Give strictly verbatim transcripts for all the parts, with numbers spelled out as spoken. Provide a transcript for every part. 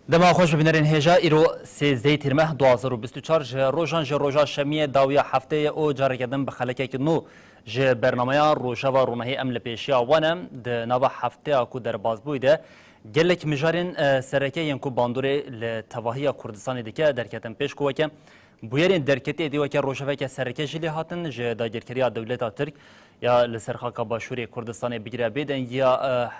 Dema xweş bibînerên hêja, îro sêzdehê Tîrmeh du hazar û bîst û çar ji rojan ji roja şemiyê dawiya heftê ye û careke din bi xelekekî nû ji bernameya Rojava Ronahî em li pêşiya wan e. Di nava hefteya ku derbas bûyî de gelek mijarên, e, sereke yên ku bandorê li tevahiya Kurdistanê dike derketin pêş ku weke bûyerên derketî êdî weke rojeveke sereke jî lê hatin ji dagirkeriya dewleta Tirk ya li ser xaka Başûrê Kurdistanê bigire bê dengiya,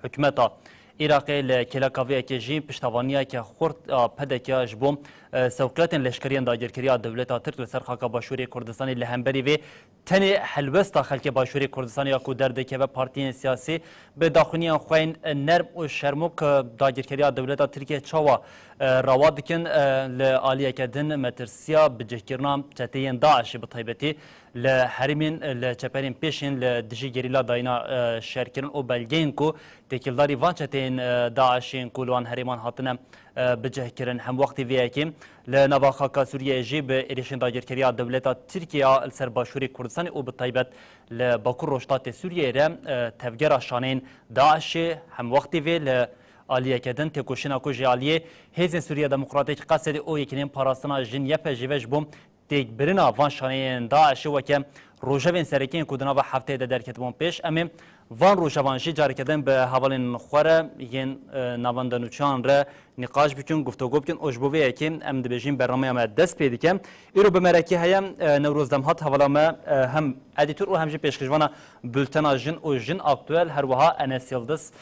e, Hikûmeta Iraqê li kêleka vê yekê jî piştevaniyeke xurt a P D K ji bo, e, sewqiyatên leşkeriyên dagirkeriya dewleta Tirk li ser xaka Başûrê Kurdistanê li hemberî vê tenê helwesta xelkê Başûrê Kurdistanê ya ku derdikeve partiyên siyasî bi daxuyaniyan xwe yên nerm û şermok, e, dagirkeriya dewleta Tirkiyê çawa, e, rewa dikin, e, li aliyeke din metirsiya bicihkirina çeteyên DAIŞê bi taybetî li herêmên, li çeperên pêşên li dijî gerîla dayîna, e, şerkirin û belgeyên ku têkildarî van çeteyên, e, DAIŞê yên ku li wan herêman hatine, e, bicihkirin. Hemwextî vê yekê li nava xaka Sûriyeyê jî bi êrişên dagirkeriya dewleta Tirkiye ya li ser Başûrê Kurdistanê û bi taybet li Bakur Rojhilatê Sûriyeyê re, e, tevgera şaneyên DAIŞê hemwextî vê li aliyeke din têkoşîna ku ji aliyê Hêzên Sûriya Demokratîk, Qesedê û Yekîneyên Parastina Jin, Y P J ve ji bo têkbirina van şaneyên DAIŞê weke rojevên sereke yên ku di nava hefteyê de derketibûn pêş. Em ê van rojevan jî careke din bi hevalên xwe re yên, e, navenda nûçeyan re nîqaş bikin, guftego bikin û ji bo vê yekê em dibêjin bernameya me dest pê dike. Îro bi merekî heye, e, Newroz Demhat hevala me, e, hem edîtor û hem jî pêşkêşvana bultena Jin û Jin Aktuel, her wiha Enes Yildiz,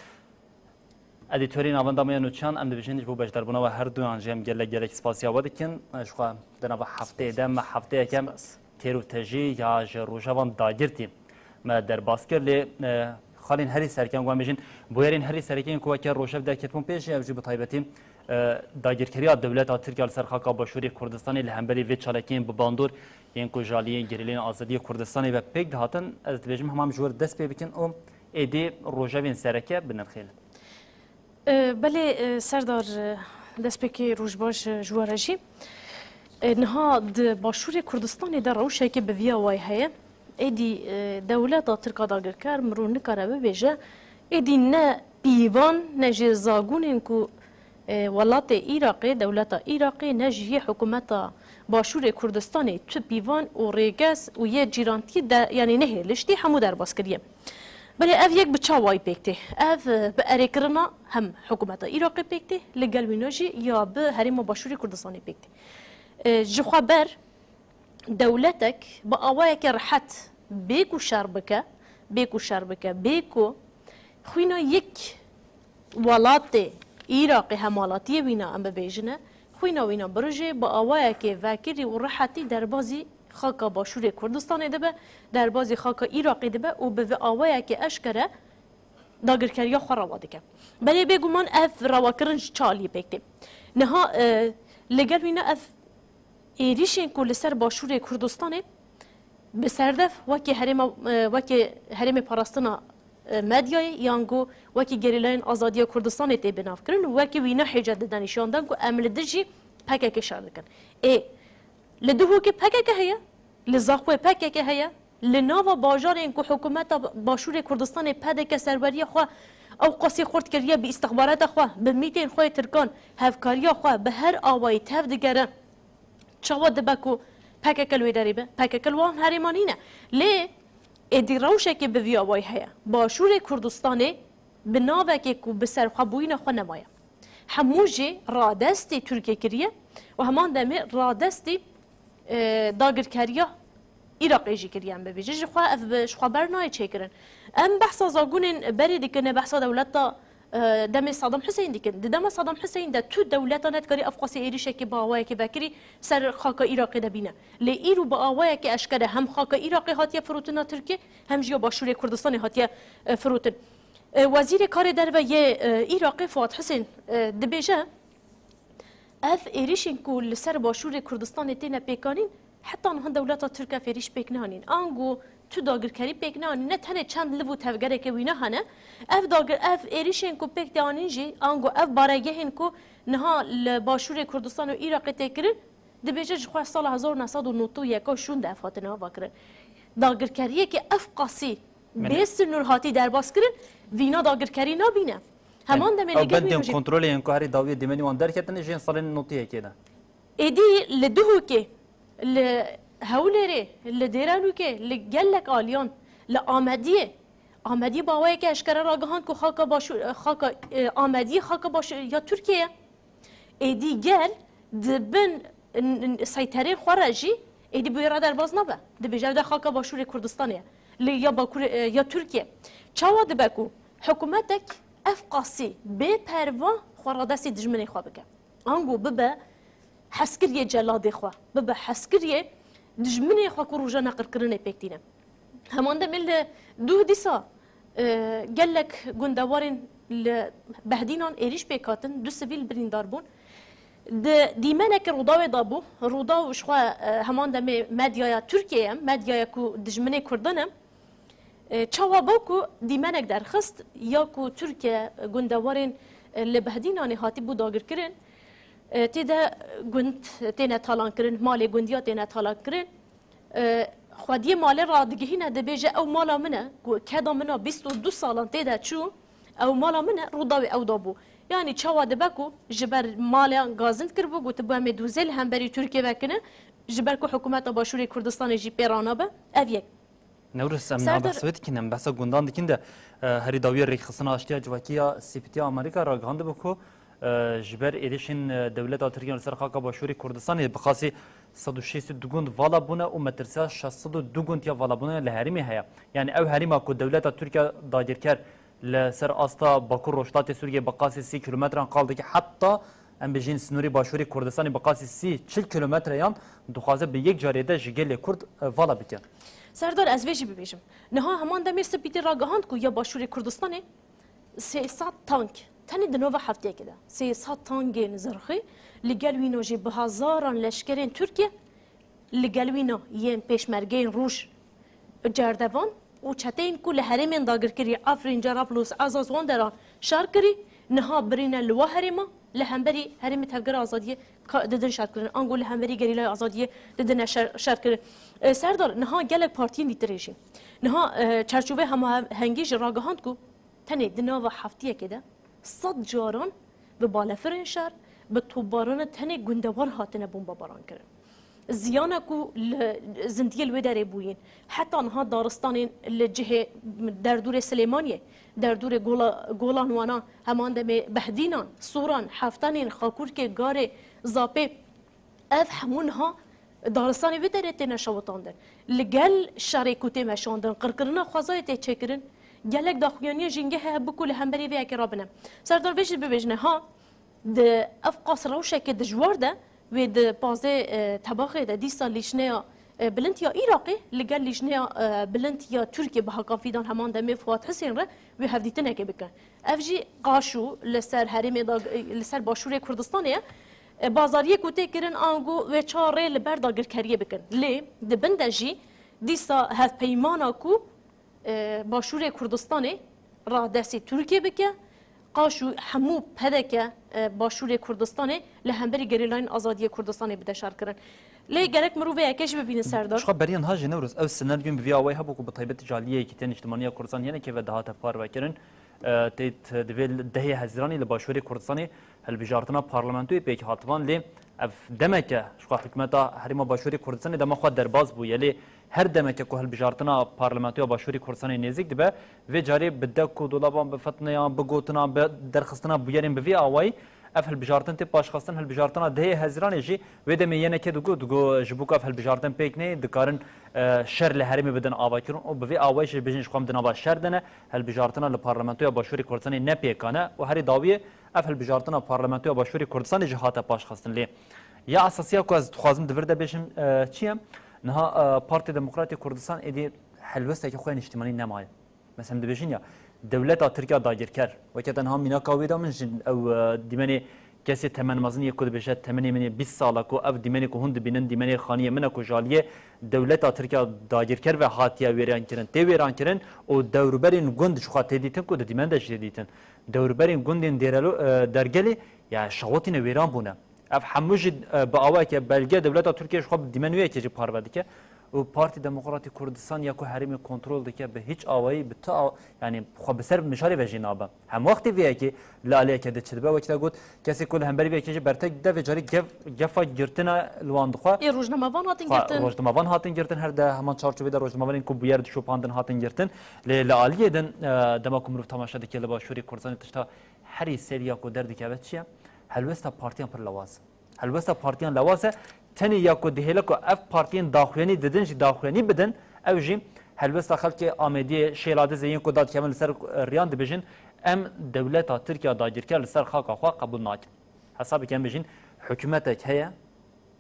edîtorê navenda me ya nûçeyan, em dibêjin ji bo beşdarbûna we her duyan jî em gelek gelek spasiya we dikin. Ji xwe di nava hefteyê de me hefteyeke Spas. têr û tejî ya ji rojevan dagirtî me derbas kir. Lê, e, xalên herî sereke, em bêjin, bûyerên herî sereke yên ku weke rojev derketibûn pêş jî, ev jî bi taybetî, e, dagirkeriya dewleta Tirk ya li ser xaka Başûrê Kurdistanê li hemberî vê çalakiyên bi bandor yên ku ji aliyê gerîleyên azadiyê Kurdistanê ve pêk dihatin. Ez dibêjim hema em ji wir dest pê bikin û êdî rojevên sereke binirxînin. E, belê, e, Serdar, e, destpêkê roj baş, e, ji we re jî. E, niha di Başûrê Kurdistanê de rewşeke bi vî awayî heye. Êdî, e, dewleta Tirk a dagirker mirov nikare bibêje, êdî ne pîvan, ne jî zagûnên ku, e, welatê Iraqê, dewleta Iraqê, ne jî yê hikûmeta Başûrê Kurdistanê tu pîvan û rêgez û yê cîrantî de, yanî nehêliştî hemû derbas kiriye. Belê ev yek bi çawayî pêk tê? Ev, e, bi erêkirina hem hikûmeta Iraqê pêk tê, li gel wîna jî ya bi herêma Başûrê Kurdistanê pêk tê. E, ji xwe ber dewletek bi awayeke rihet bê ku şer bike, bê ku şer bike, bê ku xwîna yek welatê Iraqê hemalatiyê wîna em bibêjine, xwîna wîna birijê bi awayekê vekirî û rihetî derbazî xaka Başûrê Kurdistanê dibe, derbazî xaka Iraqê dibe û bi vî awayekê eşkere dagirkeriya xwe rewa dike. Belê bêguman ev rewakirin ji çi aliyê pêk tê? Niha, e, li gel wîna ev êrîşên ku li ser Başûrê Kurdistanê bi serdef wekî herêma, e, wekî herêmê parastina, e, medyayê yan ku wekî gerîlayên azadiya Kurdistanê tê binavkirin, wekî wîna hêce dide nîşandan ku em li dijî P K K şer dikin. Ê, li Duhokê P K K heye, li Zaxoyê P K K heye, li nava bajarên ku hikûmeta Başûrê Kurdistanê P D K serweriya xwe ew qasî xurt kiriye bi îstixbarata xwe, bi mîtên xwe yê Tirkan, hevkariya xwe bi her awayî tev digere. Çawa dibe ku P K K li wê derê be? P K K li wan herêma nîne. Lê êdî rewşekê bi vî awayî heye. Başûrê Kurdistanê bi navekê ku bi serxwebûyîna xwe nemaye. Hemû jî radestî Tirkiyê kiriye û heman demê radestî, e, dagirkeriya Iraqê jî kiriye, em bibêjin. Ji xwe ev bi, ji xwe ber nayê çêkirin. Em behsa zagûnên berê dikin, behsa dewleta, e, demê Saddam Hussein dikin. Di dema Saddam Hussein de tu dewleta nedikarî ev qasî êrîşekê bi awayekê vekirî ser xaka Iraqê de bîne. Lê îro bi awayekê eşkere hem xaka Iraqê hatiye firotina Tirkiyê, hem jî ya Başûrê Kurdistanê hatiye, e, firotin. E, Wezîrê Karê Derve yê, e, Iraqê Fuat Husên, e, dibêje, ev êrîşên ku li ser Başûrê Kurdistanê têne pêkanîn, heta niha dewleta Tirk ev êrîş pêk neanîn. Ango tu dagirkerî pêk neanî, ne tenê çend liv û tevgereke wîna hene. Ev dagir-, ev êrîşên ku pêk tê anîn jî, ango ev baregehên ku niha li Başûrê Kurdistan û Iraqê tê kirin, dibêje ji xwe sala hezar û neh sed û nod û yek şûn de ev hatine avakirin. Dagirkeriyeke ev qasî Min- bê sinûr hatî derbas kirin, vîna dagirkerî nabîne. Heman demê li gel wî rojê kontrolê yên ku herî dawiyê dîmenî wan derketine jê yên salên notiyekê de. Êdî li Duhokê, li Hewlêrê, li Dêrenûkê, li gelek aliyan, li Amediyê. Amediyê bi awayeke eşkere ragihand ku xaka başû-, xaka, e, Amediyê xaka başû-, ya Tirkiye ye. Êdî gel di bin n-, n-, seyterên xwe re jî êdî bi wê re derbas nabe. Dibêje ew de xaka Başûrê Kurdistanê ye. Li ya Bakurê, e, ya Tirkiye. Çawa dibe ku hikûmetek ev qasî bê perva xwe radestî dijminê xwe bike? Ango bibe hezkiriyê celadê xwe, bibe hezkiriyê dijminê xwe ku rojane qirkirinê pêk tîne. Heman demê li Duh dîsa, e, gelek gundewarên li Behdînan êrîş pêk hatin, du sivîl birîndar bûn. Di dîmeneke Rûdawê de bû, Rûdaw ji xwe, e, heman demê medyaya Tirkiyê ye, medyaya ku dijminê Kurdan e. E, çawa bû ku dîmenek derxist, ya ku Tirkiye gundewarên, e, li Behdînanê hatîbû dagirkirin, e, tê de gund têne talankirin, malê gundiya têne talankirin. E, xwediyê malê radigihîne, dibêje, ew mala min e, ku keda min a bîst û du salan tê de çû, ew mala min e, Rûdawê ew da bû. Yanî çawa dibe ku ji ber maliyan gazind kiribû, gotibû, em ê dûzê li hemberî Tirkiyê vekine, ji ber ku hikûmeta Başûrê Kurdistanê jî pê ranabe, ev yek. Newroz, em niha Serdar behsa wê dikin, em behsa gundan dikin de, e, herî dawiyê rêkxistina aştiya civakî ya Sêpitiya Amerîka ragihandibû ku, e, ji ber êrişên, e, dewleta Tirkiye li ser xaka Başûrê Kurdistanê bi qasî sed û şêst û du gund vala bûne û metirsiya şeş sed û du gund ya valabûnê li herêmê heye. Yani ew herêma ku dewleta Tirkiye dagirker li ser asta Bakur Rojhilatê Sûriyê bi qasî sî kilometran qal dike, heta em bêjin sînorê Başûrê Kurdistanê bi qasî sî çil kilometreyan dixwaze bi yek carê de ji gelê Kurd, e, vala bike. Serdar, ez vê jî bibêjim. Niha heman demê Sipîtî ragihand ku ya Başûrê Kurdistanê sê sed tank, tenê di nava hefteyekê de, sê sed tankên zirxî, li gel wîna jî bi hezaran leşkerên Tirkiye, li gel wîna yên pêşmergeyên Rûş, cerdevan û çeteyên ku li herêmên dagirkirî Efrîn, Cerablus, Ezaz wan deran şer kirî, niha birîne li wa herêma, li hemberî Herêmê Tevgera Azadiyê ka-, didin şerkirin, ango li hemberî Gerîlaya Azadiyê didine şer-, şerkirin. E, Serdar, niha gelek partiyên dîtirê jî. Niha, e, çarçovê hemahengî jî ragihand ku tenê di nava heftiyekê de sed caran bi balefirên şer, bi topbarana tenê gundewar hatine bombebaran kirin. Ziyana ku li zindiyê li wê derê bûyîn, heta niha daristanên li cihê derdûrê Silêmaniyê, derdûrê Gola-, Golan Wana, heman demê Behdînan, Sûran, Heftenên, Xakurkê, Garê, Zapê, ev hemû niha daristanê vê derê têne şewitandin. Li gel şerê ku tê meşandin, qirkirina xwezayê tê çêkirin, gelek daxuyaniya jîngehê hebû ku li hemberî vê yekê rabine. Serdar, vê jî bibêjine, ha, di ev qas rewşeke dijwar de, wê di pazdeh, e, Tebaxê de dîsa lîjneya, e, bilind ya Iraqê li gel lîjneya, e, bilind ya Tirkiyê bi Hakan Fîdan, heman demê Fuat Husên re wê hevdîtinekê bikin. Ev jî qaşû li ser herêmê da, li ser başûrê Kurdistanê ye. E, bazariyê ku tê kirin, ango wê çawa rê li ber dagirkeriyê bikin. Lê di bin de jî dîsa hevpeymana ku, e, başûrê Kurdistanê radestî Tirkiyê bike, qaşû hemû P D K, e, başûrê Kurdistanê li hemberî gerîlayên azadiyê Kurdistanê bide şerkirin. Lê gerek mirov vê yekê jî bibînin, Serdar. Ji xwe beriya niha jî, Newroz, ev senaryoyên bi vî awayî hebû ku bi taybet ji aliyê Yekîtiya Niştimaniya Kurdistan yenekê ve dihate parvekirin. E, tê di vê dehê Hezîranê li başûrê Kurdistanê hilbijartina parlamentoyê pêk hatiban, lê ev demeke ji xwe hikûmeta Herêma Başûrê Kurdistanê dema xwe derbas bûye, lê her demeke ku hilbijartina parlamentoya Başûrê Kurdistanê nêzîk dibe, vê carê bi dek û dolaban, bi fitneyan, bi gotinan, bi derxistina bûyerên bi vî awayî, ev hilbijartin tê paşxistin. Hilbijartina dehê Hezîranê jî wê demê yenekê digot, digot ji bo ku ev hilbijartin pêk neyê, dikarin, e, şer li herêmê bidin avakirin û bi vê awayî jî bêjin ji xwe em di nava şer de ne, hilbijartina li parlamentoya Başûrê Kurdistanê ne pêkan e û herî dawiyê ev hilbijartina parlamentoya Başûrê Kurdistanê jî hate paşxistin. Lê ya esasiya ku ez dixwazim di vir de bêjim, e, çi ye? Niha, e, Partê Demokratê Kurdistan êdî helwestekî xwe ya niştimanî nemaye. Mesela, em dibêjin ya, dewleta Tirk ya dagirker, weke te niha mînaka wê da min ji ew, e, dîmenê kesê temenmezin yê ku dibêje, temenê min ê bîst sal e ku ev dîmenê ku hûn dibînin, dîmenê xaniyê min e ku ji aliyê dewleta Tirk ya dagirker ve hatiye wêrankirin, tê wêrankirin û dewrberên gund ji xwe tê dîtin ku di dîmen de jî tê dîtin. Dewrberên gundên Dêrelo-, e, Dergelê ya şawitîne wêran bûne. Ev hemû jî, e, bi awayeke belge dewleta Tirkiye ji xwe bi dîmen wê yekê jî parve dike. û Partî Demokratî Kurdistan ya ku herêmê kontrol dike bi hîç awayî, bi tu aw-, yanî xwe bi ser mijarê ve jî nabe. Hem wextê vê yekê li aliyeke de çi dibe, wekî te got, kesê ku li hemberî vê yekê jî bertek dide, vê carî gef-, gefa girtina li wan dixwe. Ê rojnamevan hatin Xwe girtin. Rojnamevan hatin girtin, her de heman çarçovê de rojnamevanên ku bûyer dişopandin hatin girtin. Lê li aliyê din, e, dema ku mirov temaşe dike li Başûrê Kurdistanê, tişta herî serî ya ku derdikeve çi ye? Helwesta partiyan pir lewaz e. Helwesta partiyan lewaz e. Tenê ya ku dihêle ku ev partiyên daxuyanî didin jî daxuyanî bidin, ew jî helwesta xelkê Amêdiyê, Şêladizê yên ku dadikevin li ser, e, riyan dibêjin, em dewleta Tirkiya dagirker li ser xaka xwe qebûl nakin. Hesabeke em bêjin, hikûmetek heye,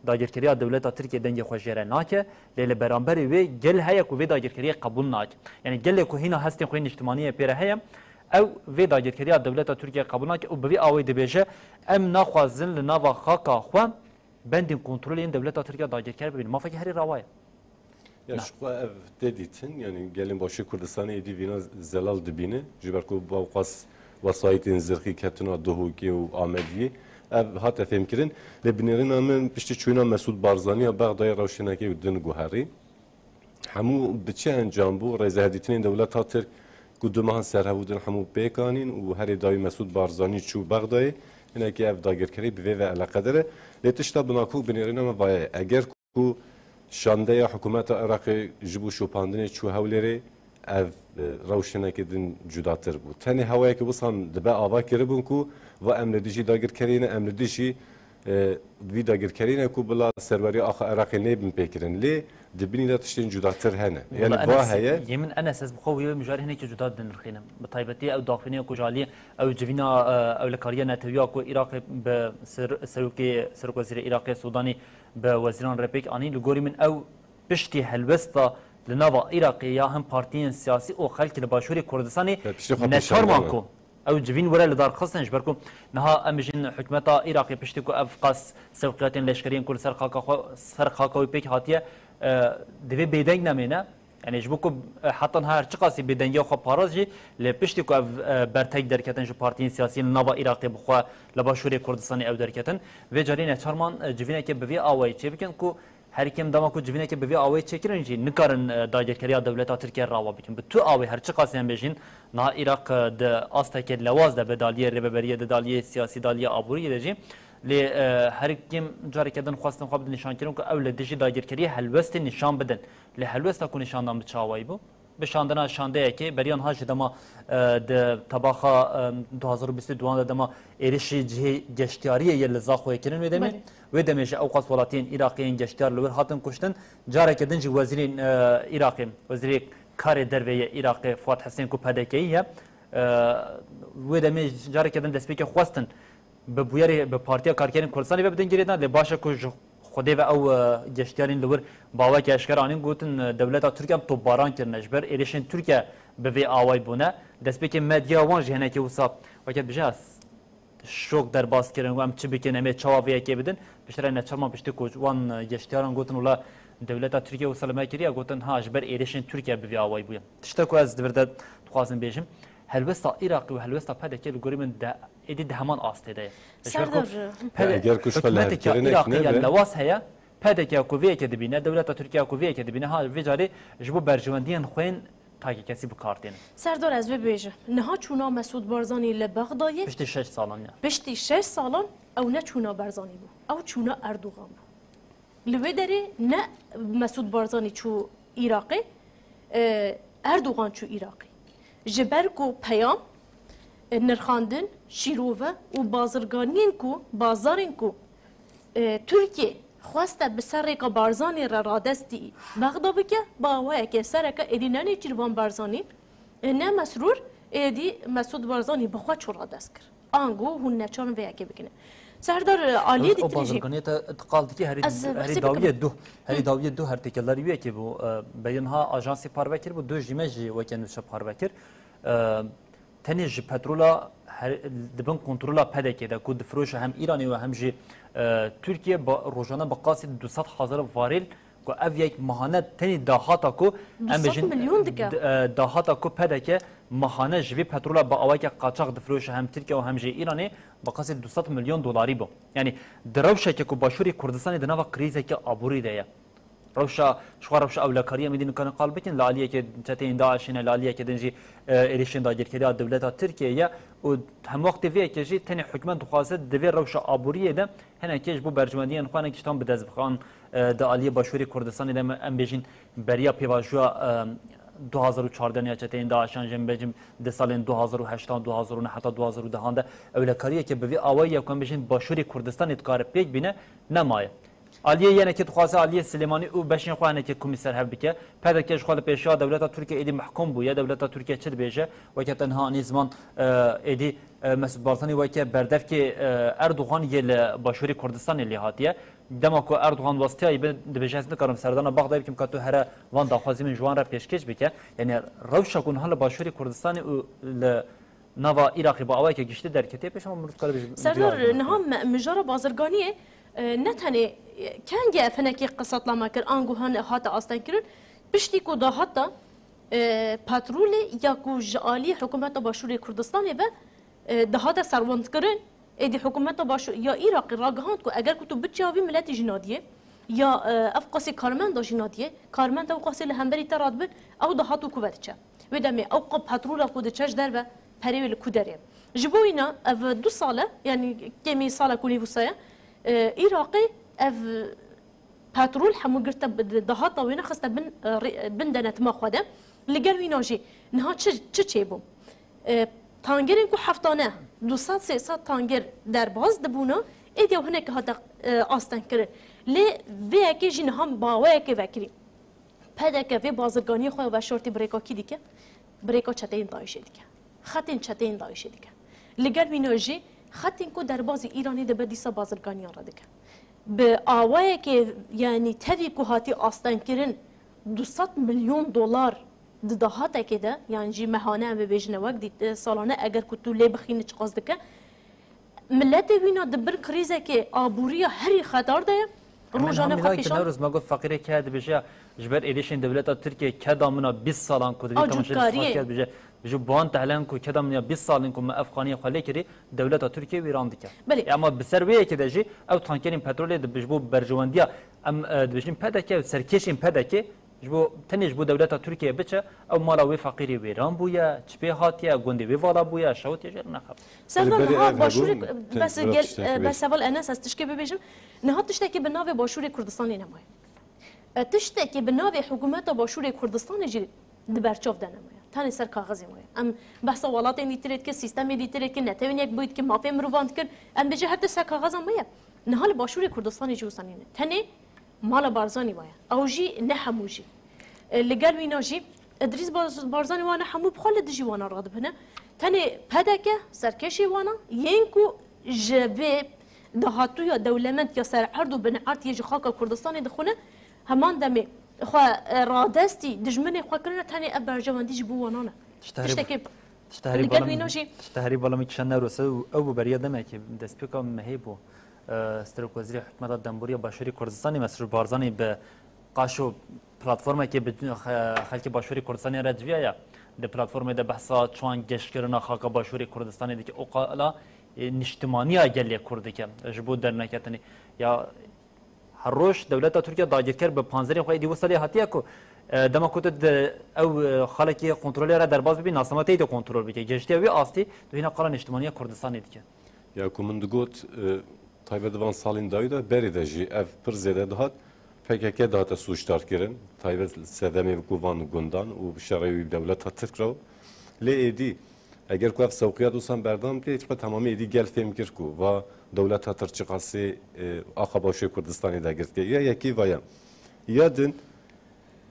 dagirkeriya dewleta Tirkiye dengê xwe jê re nake, lê li beramberî wê gel heye ku vê dagirkeriyê qebûl nake. Yanî gelê ku hîna hestên xwe yên niştimanî ye pê re heye, ew vê dagirkeriya dewleta Tirkiye qebûl nake û bi vî awayî dibêje, em naxwazin li nava xaka xwe bendên kontrolê yên dewleta Tirkiye dagirker bibînin. Mafekî herî rawa ye. Ya Na. Ji xwe ev tê dîtin, yanî gelên Başê Kurdistanê êdî vîna zelal dibîne, ji ber ku bawqas wesayîtên zirxî ketina Duhokê û Amediyê, ev hate fêmkirin. Lê binêrîna min piştî çûyîna Mesûd Barzanî ya Bexdayê rewşenekê din guherî. Hemû bi çi encam bû? Rêzehedîtinên dewleta Tirk ku du mehan ser hev din hemû pêk anîn û herê dawî Mesûd Barzanî çû Bexdayê. Hinekî ev dagirkerî bi vê ve eleqedar e. Lê tişta binakok binêrîna me vaye ye. Eger ku şandeya hikûmeta Iraqê ji bo şopandinê çû Hewlêrê, ev, e, rewşeneke din cudatir bû. Tenê hewayeke wisa dibe ava kiribûn ku va em li dijî dagirkeriyê ne, em li dijî, e, vî dagirkeriyê ne ku bila serweriya axa Iraqê nêbin pêkirin. Lê di binî de tiştên cudatir hene. Yanî Wala va Enes, heye. Yê min Enes, ez bi xwe wî mijarê hinekî cuda dinirxînim. Bi taybetî ew daxuyanîya ku ji alî ew civîna, e, ewlekariya netewiya ku Iraqê bi ser-, serokê, serokwezîrê Iraqê Sûdanî bi wezîran re pêk anî. Li gorî min ew piştî helwesta li nava Iraqê ya him partiyên siyasî û xelkê li Başûrê Kurdistanê Te piştî xwe neçarman pêşandan ku ew civîn were li dar xistin, ji ber ku niha em jîn hikûmeta Iraqê piştî ku ev qas sewqiyatên leşkeriyên ku li ser xaka xwe, ser xaka wî pêk hatiye, e, divê bêdeng nemêne. Yanî ji bo ku, e, heta niha her çiqasî bêdengiya xwe parast jî, lê piştî ku ev, e, bertek derketin ji partiyên siyasî li nava Iraqê bi xwe li Başûrê Kurdistanê ew derketin, vê carî neçarman, e, civîneke bi vî awayî çêbikin ku her kim dema ku civîneke bi vî awayî çêkirin jî nikarin, e, dagirkeriya dewleta Tirkiye rawa bikin. Bi tu awê her çiqasî em bêjin, niha Iraq, e, di asteke lewaz de be, daliyê rêveberiyê de, daliyê siyasî, daliyê aboriyê de jî. Lê, e, her kim careke din xwestin xwe bidin nîşankirin ku ew li dijî dagirkeriyê helwestê nîşan bidin. Lê helwesta ku nîşandan bi çi awayî bû? Bi şandina şandeyekê, beriya niha ji dema, e, di tebaxa, e, du hazar û bîst û duan de dema êrişî cihê geştiyariyê yê li Zaxoyê kirin wê demê. Belê. Wê demê ji ewqas welatiyên Iraqê yên geştiyar li wir hatin kuştin. Careke din jî wezîrên, e, Iraqê, wezîrê karê derve yê Iraqê Fuat Husên ku P D K'yî ye, e, wê demê careke din destpêkê xwestin bi bûyerê, bi Partiya Karkerên Kurdistanê ve bidin girêdan, lê baş e ku ji Xwedê ve ew, e, geştiyarên li wir bi awayekî eşkere anîn, gotin, e, dewleta Tirkiye em topbaran kirine, ji ber êrişên Tirkiye bi vê awayî bûne. Destpêkê medya wan jî hinekî wisa weke dibêje, ez şok derbas kirin, em çi bikin, em ê çawa vê yekê bidin. Piştre neçarman piştî ku wan, e, geştiyaran gotin, wela dewleta Tirkiye wisa li me kiriye, gotin, ha, ji ber êrişên Tirkiye bi vê awayî bûye. Tiştek ku ez di vir de dixwazim bêjim, helwesta Iraqê û helwesta P D K li gorî min de êdî di heman astê de ye. Ji ber ku Serdar, P D K, eger ku ji xwe hikûmeteke lihevkirinek Iraqê ya nebe, lewaz heye, P D K ku vê yekê dibîne, dewleta Tirkiye ku vê yekê dibîne, ha, vê carê ji bo berjewendiyên xwe yên takekesî bi kar têne. Serdar, ez vê bêjim. Niha çûna Mesûd Barzanî li Bexdayê, piştî şeş salan ya. Piştî şeş salan ew ne çûna Barzanî bû. Ew çûna Erdogan bû. Li wê derê ne Mesûd Barzanî çû Iraqê, e, Erdogan çû Iraqê. Ji ber ku peyam, e, nirxandin, şîrove û bazirganiyên ku, bazarên ku, e, Tirkiye xweste bi ser rêka Barzanî re radestî Bexda bike, bi awayeke sereke êdî ne Nêçîrvan Barzanî, e, ne Mesrûr, êdî Mesûd Barzanî bi xwe çû radest kir. Ango hûn neçarin vê yekê bikine. Serdar, e, aliyê dî tinê jî. Bazirganiyê te qal dikî herî, herî dawiyê duh, herî dawiyê duh her têkildarî wê yekê bû. E, beriya niha ajansê parve kir bû, duh jî me jî weke nûçe parve kir. E, tenê ji petrola her, di bin kontrola P D K'ê de ku difiroşe hem Îranê û hem jî, e, Tirkiye ba, rojane bi qasî du sed hezar varêl Ku ev yek mahane tenê dahata ku em bêjin, milyon dike. D-, e, dahata ku P D K mahane ji vê petrola bi awayeke qaçax difiroşe hem Tirkiye û hem jî Îranê bi qasî du sed milyon dolarî bû. Yanî di rewşeke ku Başûrê Kurdistanê di nava krîzeke aborî de ye. Rewşa, ji xwe rewşa ewlekariya me dî nikarin qal bikin, li aliyekê çeteyên DAIŞ'ê ne, li aliyekê din jî, e, êrîşên dagirkeriya dewleta Tirkiyê ye û hemwextê vê yekê jî tenê hikûmet dixwaze di vê rewşa aboriyê de hinekê ji bo berjewendiyên xwe hinekî tiştan bi dest bixe. An, e, di aliyê Başûrê Kurdistanê de em, em bêjin beriya pêvajoya, e, du hazar û çardeh ya çeteyên DAIŞ'an jî em bêjin di salên du hazar û heştan, du hazar û neh heta du hazar û dehan de ewlekariyeke bi vî awayî ya ku em bêjin Başûrê Kurdistanê dikare pêk bîne nemaye. Aliyê yenekê dixwaze aliyê Silêmanî û beşên xwe hinekê komî ser hev bike. P D K ji xwe li pêşiya dewleta Tirkiye êdî mehkûm bûye. Dewleta Tirkiye çi dibêje? Weke te niha anî ziman, e, êdî, e, Mesûd Barzanî weke berdevkê, e, Erdogan yê li Başûrê Kurdistanê lê hatiye. Dema ku Erdogan westiyayî bi, dibêje, ez nikarim serdana Bexdayê bikim ka tu here van daxwazî min ji wan re pêşkêş bike. Yanî rewşa ku niha li Başûrê Kurdistanê û li nava Iraqê bi awayeke giştî derketiye, pêşa min dikare bêje. Serdar, niha me, mijara bazirganiyê, e, ne tenê, e, kengê ev hinekî qisatla me kir, ango hane hate astengkirin, piştî ku dahata, e, petrolê ya ku ji alî hikûmeta Başûrê Kurdistanê ve, e, dihate serwendkirin, êdî hikûmeta Başû-, ya Iraqê ragihand ku eger ku tu biçiya vî miletî jî nadiyê, ya, e, ev qasê karmenda jî nadiyê, karmenda ew qasê li hemberî te radibin, ew dahat û ku ve diçe. Wê demê ew qe petrola ku diçe ji derve perê wê li ku derê? Ji bo wîna ev du sal e, yanî kêmî salek û nîv wisa ye, e, Iraqê ev petrol hemû girte bi, dahata wê nexiste bin, e, rê-, bin denetima xwe de. Li gel wîna jî niha çi, çi çêbû? E, tangerên ku heftane du sed sê sed tanger derbas dibûna, êdî ew hinek hate, e, astengkirin. Lê vê yekê jî niha bi awayekê vekirî. P D K vê bazirganiyê xwe veşartî bi rêka kî dike? Bi rêka çeteyên DAIŞ'ê dike. Xetên çeteyên DAIŞ'ê dike. Li gel wîna jî xetên ku derbazî Îranê dibe dîsa bazirganiyan re dike. Bi awayekê, yanî tevî ku hatî astengkirin du sed milyon dolar di dahatekê de, yan jî mehane em bibêjine wek dît, salane eger ku tu lê bixînî çiqas dike, Miletê wîna di bin krîzekê aborî ya herî xetar de ye. Em ê Rojane niha xwe mînakê pêşan Newroz me got feqîrê ke dibêje ya ji ber êrîşên dewleta Tirkiyê keda min a bîst salan ku divê A temaşe cûtkariyê. Dîsmatiya dibêje, ji bo wan tehlen ku keda min ya bîst salên ku me ev xaniyê xwe lê kirî, dewleta Tirkiyê wîran dike. Belê. E, ama bi ser wê yekê de jî ew tankerên petrolê di, ji bo berjewendiya em, e, dibêjin P D K û serkêşên P D K Ji bo, tenê ji bo dewleta Tirkiye biçe, ew mala wê feqîrê wêran bûye, çi pê hatiye, gundê wê vala bûye, şewitiye jê re nexebit. Serdar, Belê, niha ev Başûrê, hebûn, te-, bes biraz gel, tiştekî e, bes bêjim. Heval Enes, ez tişkê bibêjim. Niha tiştekî bi navê Başûrê Kurdistanê nemaye. E, tiştekî bi navê hikûmeta Başûrê Kurdistanê jî di berçav de nemaye. Tenê ser kaxizê maye. Em behsa welatên dîtirê dikin, sîstemê dîtirê dikin, netewên yek bûyî dikin, mafê mirovan dikin. Em bêje her tişt ser kaxiza maye. Niha li Başûrê Kurdistanê jî wisa nîne. Tenê Mala Barzanî waye. Ew jî ne hemû jî. E, li gel wîna jî Idrîs Barz-, Barzanî wane hemû bi xwe li dijî wana radibine. Tenê P D K serkêşî wana yên ku ji vê dahatûya dewlemend ya ser erd û binerd yê ji xaka Kurdistanê dixwine, heman demê xwe, e, radestî dijminê xwe kirine, tenê ev berjewendî ji bo wana ne. Tişt herî Tiştekî tişt herî li gel bala wîna min, jî tişt herî bala min kişan Newroz ew, ew bû beriya demekê destpêka mehê bû. E, Serokwezîrê Hikûmeta Demborî ya Başûrê Kurdistanê Mesrûr Barzanî bi qaşo platformekê bi xe-, xelkê Başûrê Kurdistanê re civiya ya. Di platformê de behsa çiwan geşkirina xaka Başûrê Kurdistanê dike û qala, e, niştimaniya gelê Kurd dike. Ji bo derneketinê ya her roj dewleta Tirkiye dagirker bi panzerên xwe êdî wisa lê hatiye ku, e, dema ku tu di ew, e, xalekî kontrolê re derbas bibî, nasnama te êdî kontrol bike. Gehiştiye wî astî, tu hîna qala niştimaniya Kurdistanê dike. Ya ku min digot, e, taybet di van salên dawî de, berê de jî ev pir zêde dihat, P K K dihate sûcdarkirin, taybet sedemê ku van gundan û bi şerê wî dewleta Tirk re. Lê êdî, eger ku ev sewqiya dosan berdewam bike, hiç qe temamî êdî gel fêm kir ku va dewleta Tirk çiqasê, e, axa Başûrê Kurdistanê dagirtike. Ya yekî va ya. Ya din,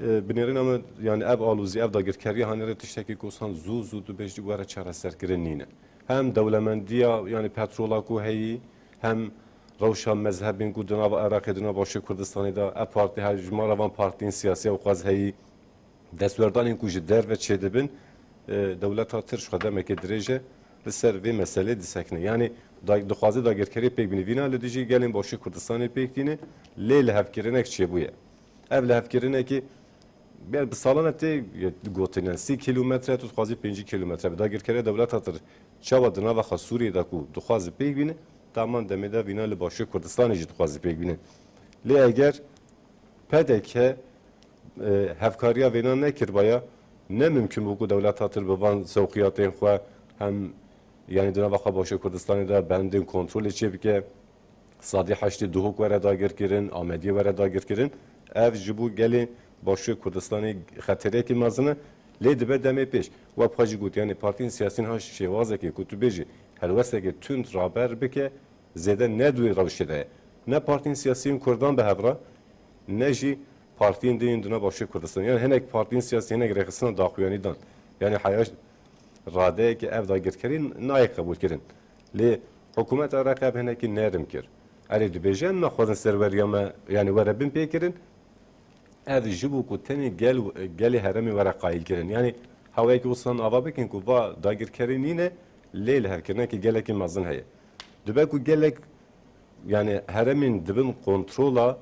E, binêrîna me, yani ev alozî, ev dagirkeriya hanê re tiştekî ku san zû zû dibêjî were çareserkirin nîne. Hem dewlemendiya, yani petrola ku heyî, hem rewşa mezhebên ku di nava Iraqê, di nava Başê Kurdistanê de, ev partî her ji me re van partiyên siyasî ewqas heyî, destwerdanên ku ji derve çêdibin, e, dewleta Tirk xwe demekê dirêj e li ser vê meselê disekine. Yani da-, dixwaze dagirkeriyê pêk bîne. Vîna li dijî gelên Başê Kurdistanê pêk tîne, lê lihevkirineke çêbûye. Ev lihevkirinekê, yani bi salane tê gotin, yani sî kîlometre, tu dixwazî pêncî kîlometre bi dagirkeriya dewleta Tirk çawa di nava xwe Sûriyê de ku dixwaze pêk bîne, taman demê de vîna li Başûrê Kurdistanê jî dixwaze pêk bîne. Lê eger P D K, e, hevkariya vêna nekiribaya, ne mimkun bû ku dewleta Tirk bi van zewqiyatên xwe hem, yanî di nava xwe Başûrê Kurdistanê de bendên kontrolê çêbike, Sadî heştê Duhok were dagirkirin, Amediyê were dagirkirin. Ev ji bo gelê Başûrê Kurdistanê xeterekî mezin e. Lê dibe demê pêş. We bi xwe jî got, yanî partiyên siyasî niha şêwazekê ku tu bêjî helwestekê tund raber bike, zêde ne di wê rewşê de ye. Ne partiyên siyasî yên Kurdan bi hev re, ne jî partiyên din yên di nav Başûrê Kurdistanê. Yanî hinek partiyên siyasî, hinek rêxistina daxuyanî dan. Yanî heya radeyeke ev dagirkerî nayê qebûlkirin. Lê hikûmeta Iraqê ev hinekî nerm kir. Erê dibêje, em naxwazin serweriya me, yanî were binpêkirin. Ev ji bo ku tenê gel, gelê herêmê were qayîlkirin. Yanî hewayekî wisa ava bikin ku va dagirkerî nîne, lê lihevkirinekî gelekî mezin heye. Dibe ku gelek, yanî herêmên di bin kontrola,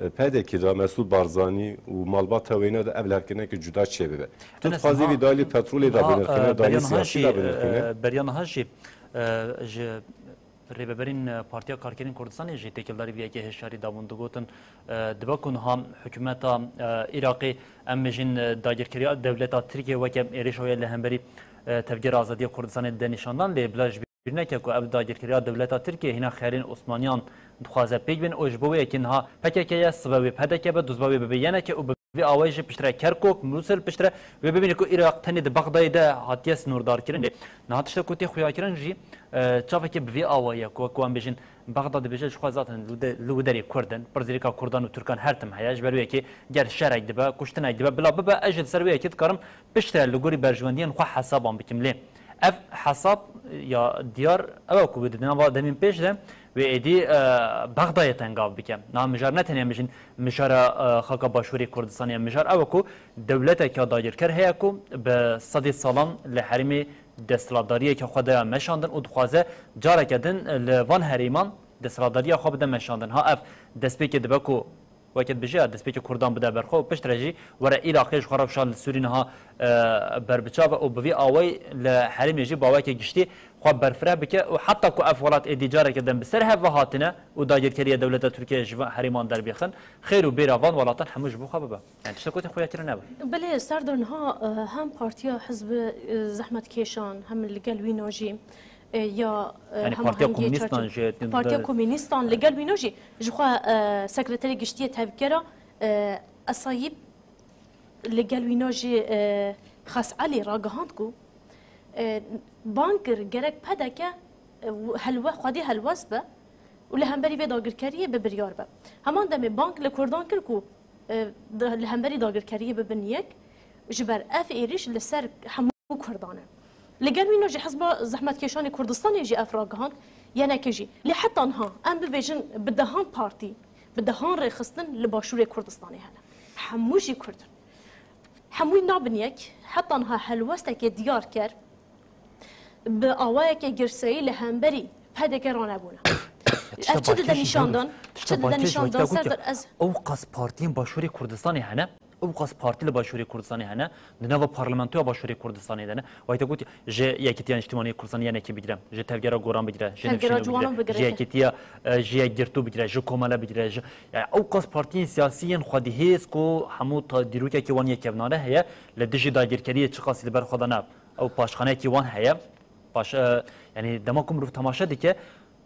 e, P D K de, Mesûd Barzanî û malbata wêne de ev lihevkirinekî cuda çêbibe. Tu Enes, dixwazî niha, vî dalî petrolê de niha, binirxîne, e, dalî beriya niha siyasî jî, de binirxîne. E, beriya niha jî, e, ji Rêveberên, e, Partiya Karkerên Kurdistanê jî têkildarî vê yekê hişyarî dabûn, digotin, e, dibe ku niha hikûmeta, e, Iraqê, em bêjin, e, dagirkeriya dewleta Tirkiyê weke êrişa wê li hemberî, e, Tevgera Azadiya Kurdistanê de nîşan dan, lê bila ji bîr neke ku ev dagirkeriya dewleta Tirkiyê hîna xeyalên Osmaniyan dixwaze pêk bên û ji bo wê yekê niha P K K ye, sibe wê P D K be, duzba wê bibe Y N K û bi vî awayî jî piştre Kerkûk, Mûsil piştre wê bibîne ku Iraq tenê di Bexdayê de hatiye sînordarkirin. Lê niha tiştek ku tê xuyakirin jî, e, çavekê bi vî awayî ye ku, ku em bêjin, Bexda dibêje ji xwe zaten li de-, li wî derê Kurd in, pirsgirêka Kurdan û Tirkan her tim heye, ji ber wê yekê ger şerek dibe, kuştinek dibe, bila bibe, ez jî li ser wê yekê dikarim piştre li gorî berjewendiyên xwe hesaban bikim. Lê ev hesab ya diyar ew e ku di nava demên pêş de wê êdî, e, Bexdayê tengav bike. Niha mijar ne tenê em bêjin mijara, e, xaka Başûrê Kurdistanê ye. Mijar ew e ku dewleteke dagirker heye ku bi sedê salan li herêmê desthilatdariyeke xwe daye meşandin û dixwaze careke din li van herêman desthilatdariya xwe bide meşandin. Ha ev destpêkê dibe ku weke dibêje, destpêkê Kurdan bide ber xwe û piştre jî were Iraqê ji xwe rewşa li Sûrî niha, e, berbiçav e û bi vî awayî li herêmê jî bi awayeke giştî xwe berfireh bike û heta ku ev welat êdî careke din bi ser hev ve hatine û dagirkeriya dewleta Tirkiyeyê ji van herêman derbêxin, xêr û bêra van welatan hemû ji bo xwe bibe. Yani tiştek ku tê xuya kirin nebe. Belê, Serdar, niha, e, hem partiya hizbi, e, zehmetkêşan, hem li gel wîna jî, e, ya, e, Yani Partiya hemahengiyê Komûnistan çerçeve-, jî, Partiya Komûnistan li gel wîna jî, ji xwe, e, sekreterê giştiyê tevgera, e, Esayîb li gel wîna jî, e, Xas Elî ragihand ku, e, bang kir gerek P D K, e, helwe-, xwedî helwest be û li hemberî vê dagirkeriyê bi biryar be. Heman demê bang li Kurdan kir ku, e, di, li hemberî dagirkeriyê bibin yek, ji ber ev êrîş li ser hemû Kurdan e. Li gel wîna jî Hizba Zehmetkêşanê Kurdistanê jî ev ragihand, Y N K jî. Lê heta niha em bibêjin bi dehan partî, bi dehan rêxistin li Başûrê Kurdistanê hene. Hemû jî Kurd in. Hemû nabin yek, heta niha helwestekê diyar ker, bi awayeke girseyî li hemberî P D K ranebûne. Ev çi dide nîşan dan? Çi dide nîşan dan? Serdar, ez Ew qas partiyên Başûrê Kurdistanê hene, ew qas partî li Başûrê Kurdistanê hene, di nava parlamentoya Başûrê Kurdistanê de ne. Wayta gotî, ji Yekîtiya Niştimanî Kurdistanê Y N K bigire, ji Tevgera Goran bigire, ji Tevgera Nifşînê Ciwanan bigire, ji bigire. Yekîtiya, e, ji Yekgirtû bigire, ji Komele bigire, ji, yani ew qas partiyên siyasî yên xwedîhêz ku hemû ta-, dîrokekî wan yekevnane heye, li dijî dagirkeriyê çiqasî li ber xwe dane. Ew paşxaneyekî wan heye. Paş, e, yani dema ku mirov temaşe dike,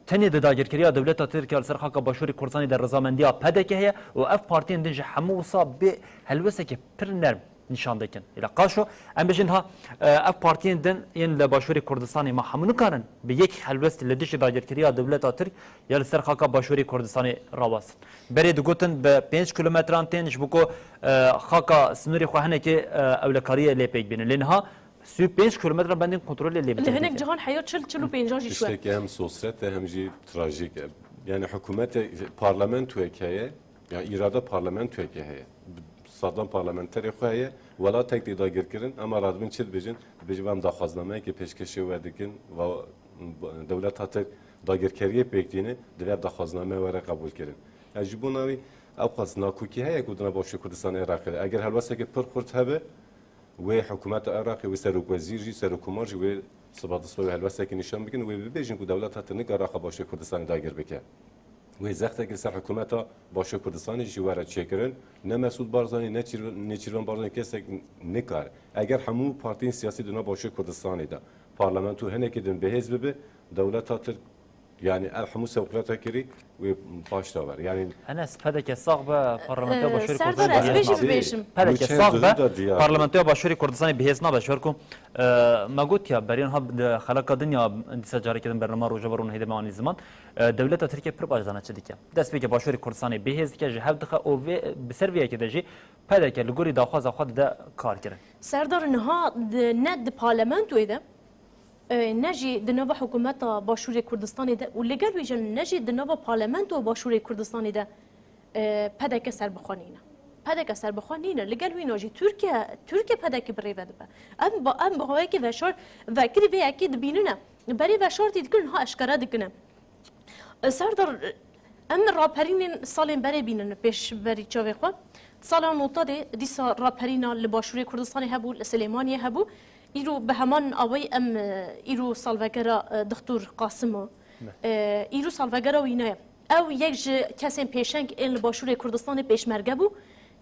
tenê di dagirkeriya dewleta Tirk ya li ser xaka Başûrê Kurdistanê de rizamendiya P D K heye û ev partiyên din jî hemû wisa bê helwestekê pir nerm nîşan dikin. Îla qaşo, em bêjin ha, e, ev partiyên din yên li Başûrê Kurdistanê ma hemû nikarin bi yek helwestî li dijî dagirkeriya dewleta Tirk ya li ser xaka Başûrê Kurdistanê rawestin. Berê digotin bi pênc kilometran tên ji bo ku, e, xaka sinûrê xwe hinekê, e, ewlekariyê lê pêk bînin. Lê niha sî û pênc kilometre bendên kontrolê lê Li hinek cihan heya çil, çil û pênc jî şûye. Tiştekî hem sosret e hem jî trajîk e. Yani hikûmete, parlamentoyek heye, ya îrada parlamentoyekê heye. Sadan parlamenterê xwe heye, welatek tê dagirkirin, ema radibin çi dibêjin? Dibêjin, em daxwaznameyekê pêşkêşê we dikin, va dewleta Tirk dagirkeriyê pêk tîne, divê ev daxwazname were qebûlkirin. Ya ji bo navî ew qas nakokî heye ku di nav Başûrê Kurdistanê Iraqê de. Eger helwesteke pir xurt hebe, wê hikûmeta Iraqê, wê serokwezîr jî, serokkomar jî wê siba destpêkê helwestekê nîşan bikin, wê bibêjin ku dewleta te nikare xwe Başûrê Kurdistanê dagir bike. Wê zextekê li ser hikûmeta Başûrê Kurdistanê jî were çêkirin. Ne Mesûd Barzanî, ne Çîr-, Nêçîrvan Barzanî kesek nikare. Eger hemû partiyên siyasî di nav Başûrê Kurdistanê de parlamento hinekê din bihêz bibe, dewleta Tirk, yanî ev hemû sewqiyata kirî wê paş de were. Yanî Enes, P D K sax be, parlamentoya Ee, Başûrê Serdar, Kurdistanê ez bihêz bêjim, nabe. Bêjim. P D K Wî çend sax be, de diyar bû. Parlamentoya Başûrê Kurdistanê bihêz nabe. Ji ber ku, e, me got ya, beriyan ha di xelaka dinya dîsa careke din bernama Rojava Rûnahî de me anî ziman. E, dewleta Tirkiye pir baş zane çi dike. Destpêkê Başûrê Kurdistanê bihêz dike, ji hev dixe û vê, bi ser vê yekê de jî P D K li gorî daxwaza xwe dide kar kirin. Serdar, niha di, ne di parlamentoyê de, e, ne jî di nava hikûmeta Başûrê Kurdistanê de û li gel wî jî ne jî di nava parlamentoya Başûrê Kurdistanê de, e, P D K serbixwe nîne. P D K serbixwe nîne. Li gel wîna jî Tirkiye, Tirkiye P D K bi rê ve dibe. Em ba-, em bi xwe yekê veşar, vekirî vê yekê dibînine. Berê veşartî dikin, ha eşkere dikine. E, Serdar, e, em raperînên salên berê bînin pêş berî çavê xwe. Sala notadê dîsa raperîna li Başûrê Kurdistanê hebû, li Silêmaniyê hebû. Îro bi heman awayî em, e, îro salvegera, e, Dixtor Qasim o. E, îro salvegera wîna ye. Ew yek ji kesên pêşeng ên li Başûrê Kurdistanê pêşmerge bû.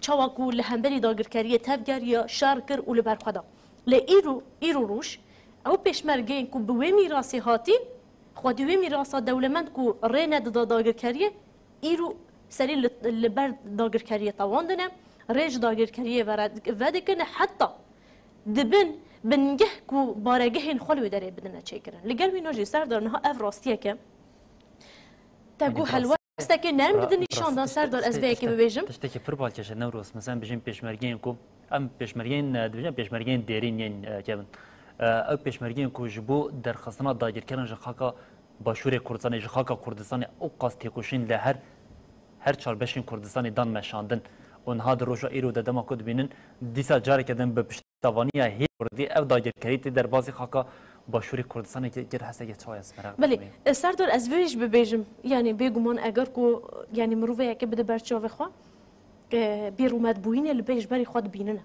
Çawa ku li hemberî dagirkeriyê tevgeriya, şer kir û li ber xwe da. Lê îro, îro roj, ew pêşmergeyên ku bi wê mîrasê hatîn, xwedî wê mîrasa dewlemend ku rê nedida dagirkeriyê, îro serî li, li ber dagirkeriyê tewandine, rê ji dagirkeriyê vere-, vedikine, heta dibin bingeh ku baregehên xwe li wê derê bidine çêkirin. Li gel wîna jî Serdar niha ev rastiyeke te Yanî got bi rastî helwestekê nerm ra-, didin bi nîşan dan rastî Serdar, ez tiştê-, vê yekê tiştê-, bibêjim. Tiştekî pir balkêş e Newroz. Mesela em bijîn pêşmergeyên ku Em pêşmergeyên, e, dibêjin pêşmergeyên dêrîn yên, e, kevin. E, ew pêşmergeyên ku ji bo derxistina dagirkeran ji xaka Başûrê Kurdistanê, ji xaka Kurdistanê ew qas têkoşîn li her, her çar beşên Kurdistanê dan meşandin. Û niha di roja îro de dema ku dibînin, dîsa careke din bi piştavaniya hê Kurdî ev dagirkerî tê derbazî xaka Başûrê Kurdistanê kir, kir hestekê çawa ye, ez meraq Belê, dikim. e, Serdar, ez vê jî bibêjim. Yanî bêguman eger ku, yanî mirovê yekê bide ber çavê xwe, e, bêrûmetbûyînê li pêşberî xwe dibînine.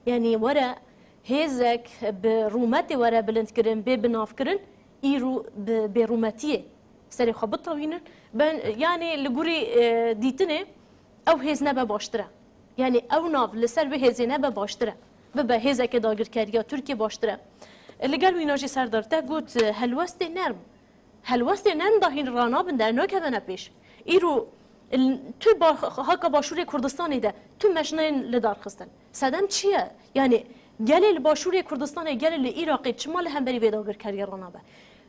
Yanî were hêzek bi rûmetê were bilindkirin, bê binavkirin, îro bi bêrûmetiyê serê xwe bitewînin. Ben, yanî li gorî, e, dîtinê ew hêz nebe baştir e. Yanî ew nav li ser wê hêzê nebe baştir e. Bibe hêzeke dagirkeriya Tirkiyê baştir e. E, li gel wîna jî Serdar te got, e, helwestê nerm. Helwestê nerm da hîn ranabin, dernakevine pêş. Îro, l-, tu ba-, haka Başûrê Kurdistanê de tu meşnayên li dar xistin. Sedem çi ye? Yanî gelê li Başûrê Kurdistanê, gelê li Iraqê çima li hemberî vê dagirkeriyê ranabe?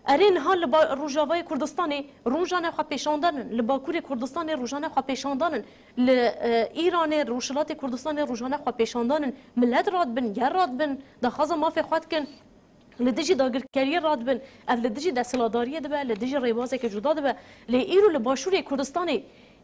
Erê niha li ba-, Rojavayê Kurdistanê rojane xwe pêşandan in, li Bakurê Kurdistanê rojane xwe pêşandan in, li, e, Îranê, Rojhilatê Kurdistanê rojane xwe pêşandan in. Milet radibin, gel radibin, daxwaza mafê xwe dikin. Li dijî dagirkeriyê radibin, ev li dijî desthilatdariyê dibe, li dijî rêbazeke cuda dibe. Lê îro li Başûrê Kurdistanê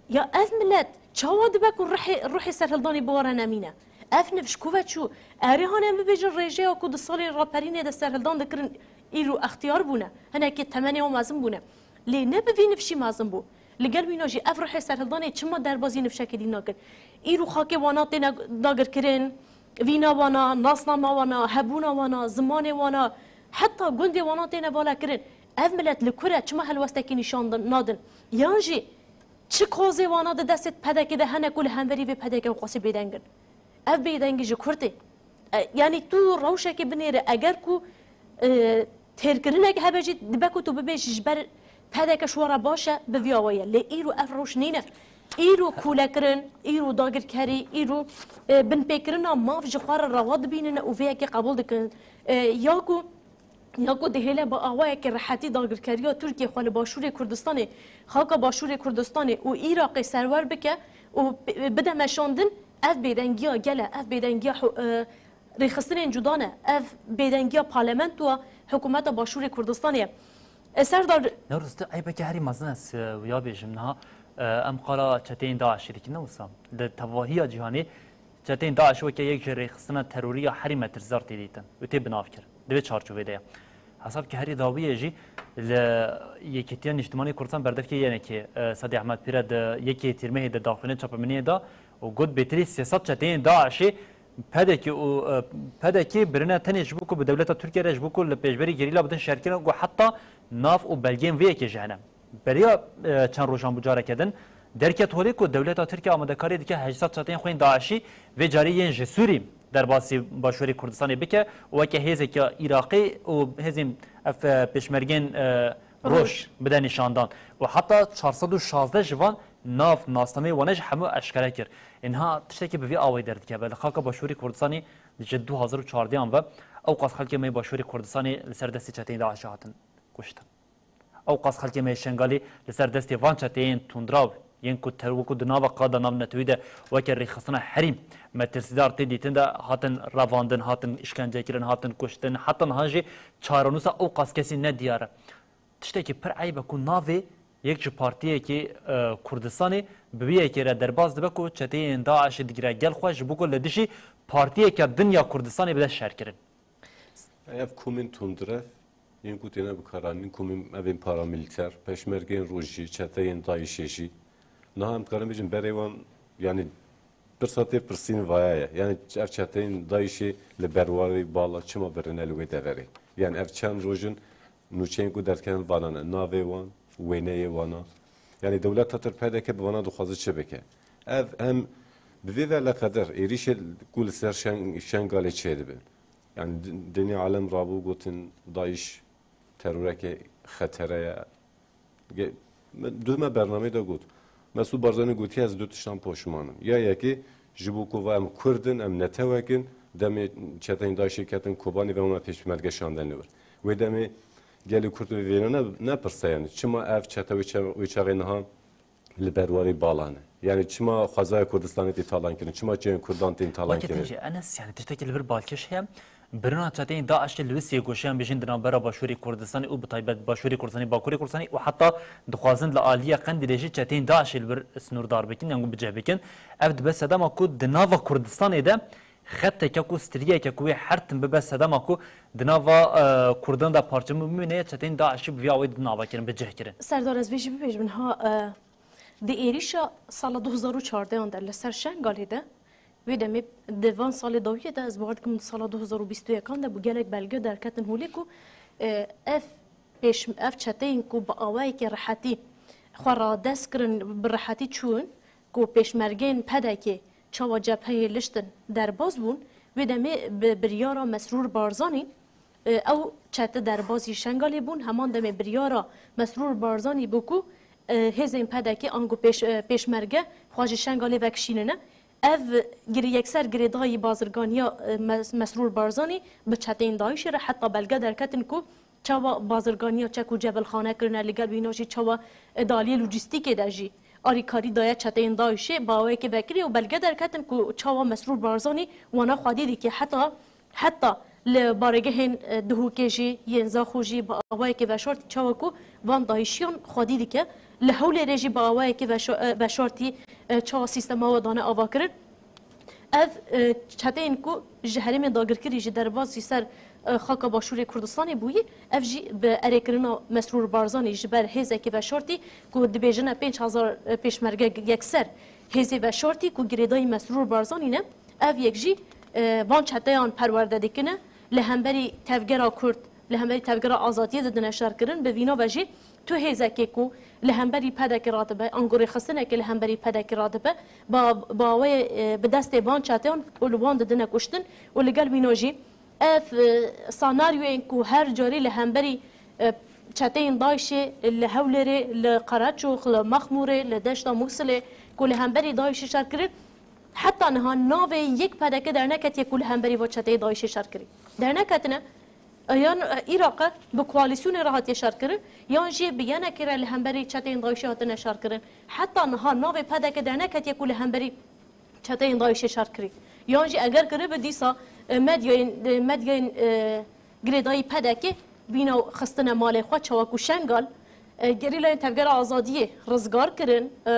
ya ev milet çawa dibe ku ruhê, ruhê serhildanê bi we re nemîne? Ev nifş ku ve çû? Erê hane em bibêjin rêjeya ku di salên raperînê de serhildan dikirin îro extiyar bûne. Hinekê temenê wan mezin bûne. Lê ne bi vî nifşî mezin bû. Li gel wîna jî ev ruhê serhildanê çima derbazî nifşekê dî nakir? Îro xakê wana têne dagirkirin, vîna wana, nasnama wana, hebûna wana, zimanê wana, heta gundê wana têne valekirin. Ev milet li kur e? Çima helwestekî nîşan din-, nadin? Yan jî çi kozê wana di destê P D K'ê de hene ku li hemberî vê P D K û qasê bêdeng in? Ev bêdengî ji kur tê? E, yanî tu rewşekê binêre, eger ku, e, têrkirinek hebe jî dibe ku tu bibêjî ji ber P D K ji we re baş e, bi vî awayî ye. Lê îro ev rewş nîne. Îro kûlekirin, îro dagirkerî, îro, e, binpêkirina maf ji xwe re rewa dibînin û vê yekê qebûl dikin. E, ya ku Ya ku dihêle bi awayekî rehetî dagirkeriya Tirkiyê xwe li Başûrê Kurdistanê, xaka Başûrê Kurdistanê û Iraqê serwer bike û p-, bide meşandin, ev bêdengiya gel e, ev bêdengiya hû-, e, rêxistinên cuda ne, ev bêdengiya parlamentoya hikûmeta Başûrê Kurdistanê ye. E, Serdar Newroz, tu eybeke herî mezin ez, e, wiya bêjim niha, e, em qala çeteyên DAIŞ'ê dikin, ne wisa? Di tevahiya cîhanê Çeteyên DAIŞ weke yek ji rêxistina terorî ya herî metirsdar tê dîtin û tê binavkirin. Di vê çarçovê de ye. Hesab ki herî dawiyê jî li Yekîtiya Nîştimanî Kurdistan berdevkê yenekê, e, Sedî Ehmed Pîre di yekê Tîrmehê de daxuyaniyê çapemeniyê da û got, bêtirî sê sed çeteyên DAIŞê P D K û, e, P D K birine tenê ji bo ku bi dewleta Tirkiye re ji bo ku li pêşberî gerîla bidin şerkirin, got heta nav û belgeyên vê yekê jî hene. Beriya e, çend rojan bû careke din derket holê ku dewleta Tirkiye amadekarî dike heşt sed çeteyên xwe yên DAIŞî vê carî yên ji Sûrî derbasî Başûrê Kurdistanê bike û weke hêzeke Iraqî û hêzên ev e, pêşmergên e, Roj bide nîşandan û heta çar sed û şazdeh ji van nav nasnameyê wane jî hemû eşkere kir. Ê niha tiştekî bi vî awayî derdikeve. Li xaka Başûrê Kurdistanê ji du hazar û çardehan ve ew qas xelkê me yê Başûrê Kurdistanê li ser destê çeteyên DAIŞê hatin kuştin. Ew qas xelkê me yê Şengalê li ser destê van çeteyên tundraw yên ku ter wekû di nava qada navnetewî de weke rêxistina herî metirsîdar tê dîtin de hatin revandin, hatin îşkencekirin, hatin kuştin, heta niha jî çarenûsa ew qas kesî nediyar e. Tiştekî pir eyb e ku navê yek ji partiyekî e, Kurdistanê bi wî yekê re derbas dibe ku çeteyên DAIŞê digire gel xwe ji bo ku li dijî partiyeke din ya Kurdistanê bide şerkirin. Ev komên tundrev yên ku têne bikaranîn, komên evên paramîlîter, peşmergeyên rojî, çeteyên DAIŞê jî. Niha em dikarin bêjin berê wan, yanî pirsa tê pirsîn vaya ye. Yanî ev çeteyên DAIŞê li berwarê bala çima birine li wê deverê? Yanî ev çend roj in nûçeyên ku derdikevin vana ne. Navê wan, wêneyê wana. Yanî dewleta Tirk PDK bi vana dixwaze çi bike? Ev em bi vê ve leqeder êrîşê ku li ser Şen-, Şengalê çêdibe. Yani di-, dinê alem rabû gotin DAIŞ teroreke xetere ye. Ge-, me, duhme bernameyê de got. Mesûd Barzanî gotiye ez du tiştan poşman im. Ya yekê ji bo ku va em Kurd in, em netewek in, demê çeteyên DAIŞê ketin Kobanê ve wana pêşmerge şandin li wir. Wê demê gelê Kurd vê vêne ne, nepirse yani. Çima ev çete wê çe-, wê çaxê niha li berwarê bala ne. Yani çima xwezaya Kurdistanê tê talan kirin, çima çiyên Kurdan tên talan Weke kirin? Têjî Enes, yani tiştekî li vir balkêş heye. Birina çeteyên DAIŞê li wê sê goşeyan bêjin di navbera Başûrê Kurdistanê û bi taybet Başûrê Kurdistanê, Bakurê Kurdistanê û heta dixwazin li aliyê Qendîlê jî çeteyên DAIŞê li vir sinûrdar bikin, yan ku bicih bikin. Ev dibe sedema ku di nava Kurdistanê de xeteke ku striyeke ku wê her tim bibe sedema ku di nava, e, Kurdan de parçe bimîne, çeteyên DAIŞê bi vî awayî di nava kirin, bicih kirin. Serdar, ez vê jî bibêjim, niha, e, di êrîşa sala du hazar û çardehan de li ser Şengalê de, wê demê di van salê dawiyê de, ez bawer dikim di sala du hazar û bîst û yekan de bû gelek belge derketin holê ku, e, ev pêş-, ev çeteyên ku bi awayekî rihetî xwe radest kirin, bi rihetî çûn, ku pêşmergeyên PDKê çawa cepheyê liştin derbas bûn, wê demê bi biryara Mesrûr Barzanî, e, ew çete derbasî Şengalê bûn. Heman demê biryara Mesrûr Barzanî bû ku, e, hêzên PDKê ango pêş-, e, pêşmerge xwe ji Şengalê vekişînine. Ev girê-, yekser girêdayî bazirganiya, e, Mes-, Mesrûr Barzanî bi çeteyên DAIŞê re heta belge derketin ku çawa bazirganiya çek û cebilxane kirine, li gel wîna jî çawa, e, di aliyê lojîstîkê de jî alîkarî daye çeteyên DAIŞê, bi awayekê vekirî û belge derketin ku çawa Mesrûr Barzanî wana xwedî dike. Heta, heta li baregehên, e, Duhokê jî, yên Zaxo jî bi awayekê veşartî çawa ku van DAIŞiyan xwedî dike. Li Hewlêrê jî bi awayekê veşa-, e, veşartî, e, çawa sîstema we dane avakirin. Ev, e, çeteyên ku ji herêmên dagirkirî ji derbas jî ser, e, xaka Başûrê Kurdistanê bûyî, ev jî bi erêkirina Mesrûr Barzanî ji ber hêzekî veşartî ku dibêjine pênc hezar, e, pêşmerge yekser hêzê veşartî ku girêdayî Mesrûr Barzanî ne, ev yek jî, e, van çeteyan perwerde dikine, li hemberî tevgera Kurd, li hemberî tevgera azadiyê didine şerkirin, bi vîna ve jî tu hêzekê ku li hemberî PDKê radibe, ango rêxistinekê li hemberî PDKê radibe, ba, ba wê, e, bi destê van çeteyan û li wan didine kuştin û li gel wîna jî ev, e, senaryoyên ku her carî li hemberî, e, çeteyên DAIŞê li Hewlêrê, li Qereçox, li Mexmûrê, li deşta Mûsilê ku li hemberî DAIŞê şer kirin, heta niha navê yek PDK derneketiye ku li hemberî va çeteyê DAIŞê şer kirî. Derneketine. Yan, e, Iraq e bi koalîsyonê re hatiye şerkirin, yan jî bi yenekê re li hemberî çeteyên DAIŞê hatine şerkirin. Heta niha navê PDK derneketiye ku li hemberî çeteyên DAIŞê şerkirî. Yan jî eger kiribe dîsa, e, medyayên, e, medyayên, e, girêdayî PDKê vîna xistine malê xwe, çawa ku Şengal, e, gerîlayên Tevgera Azadiyê rizgar kirin, e,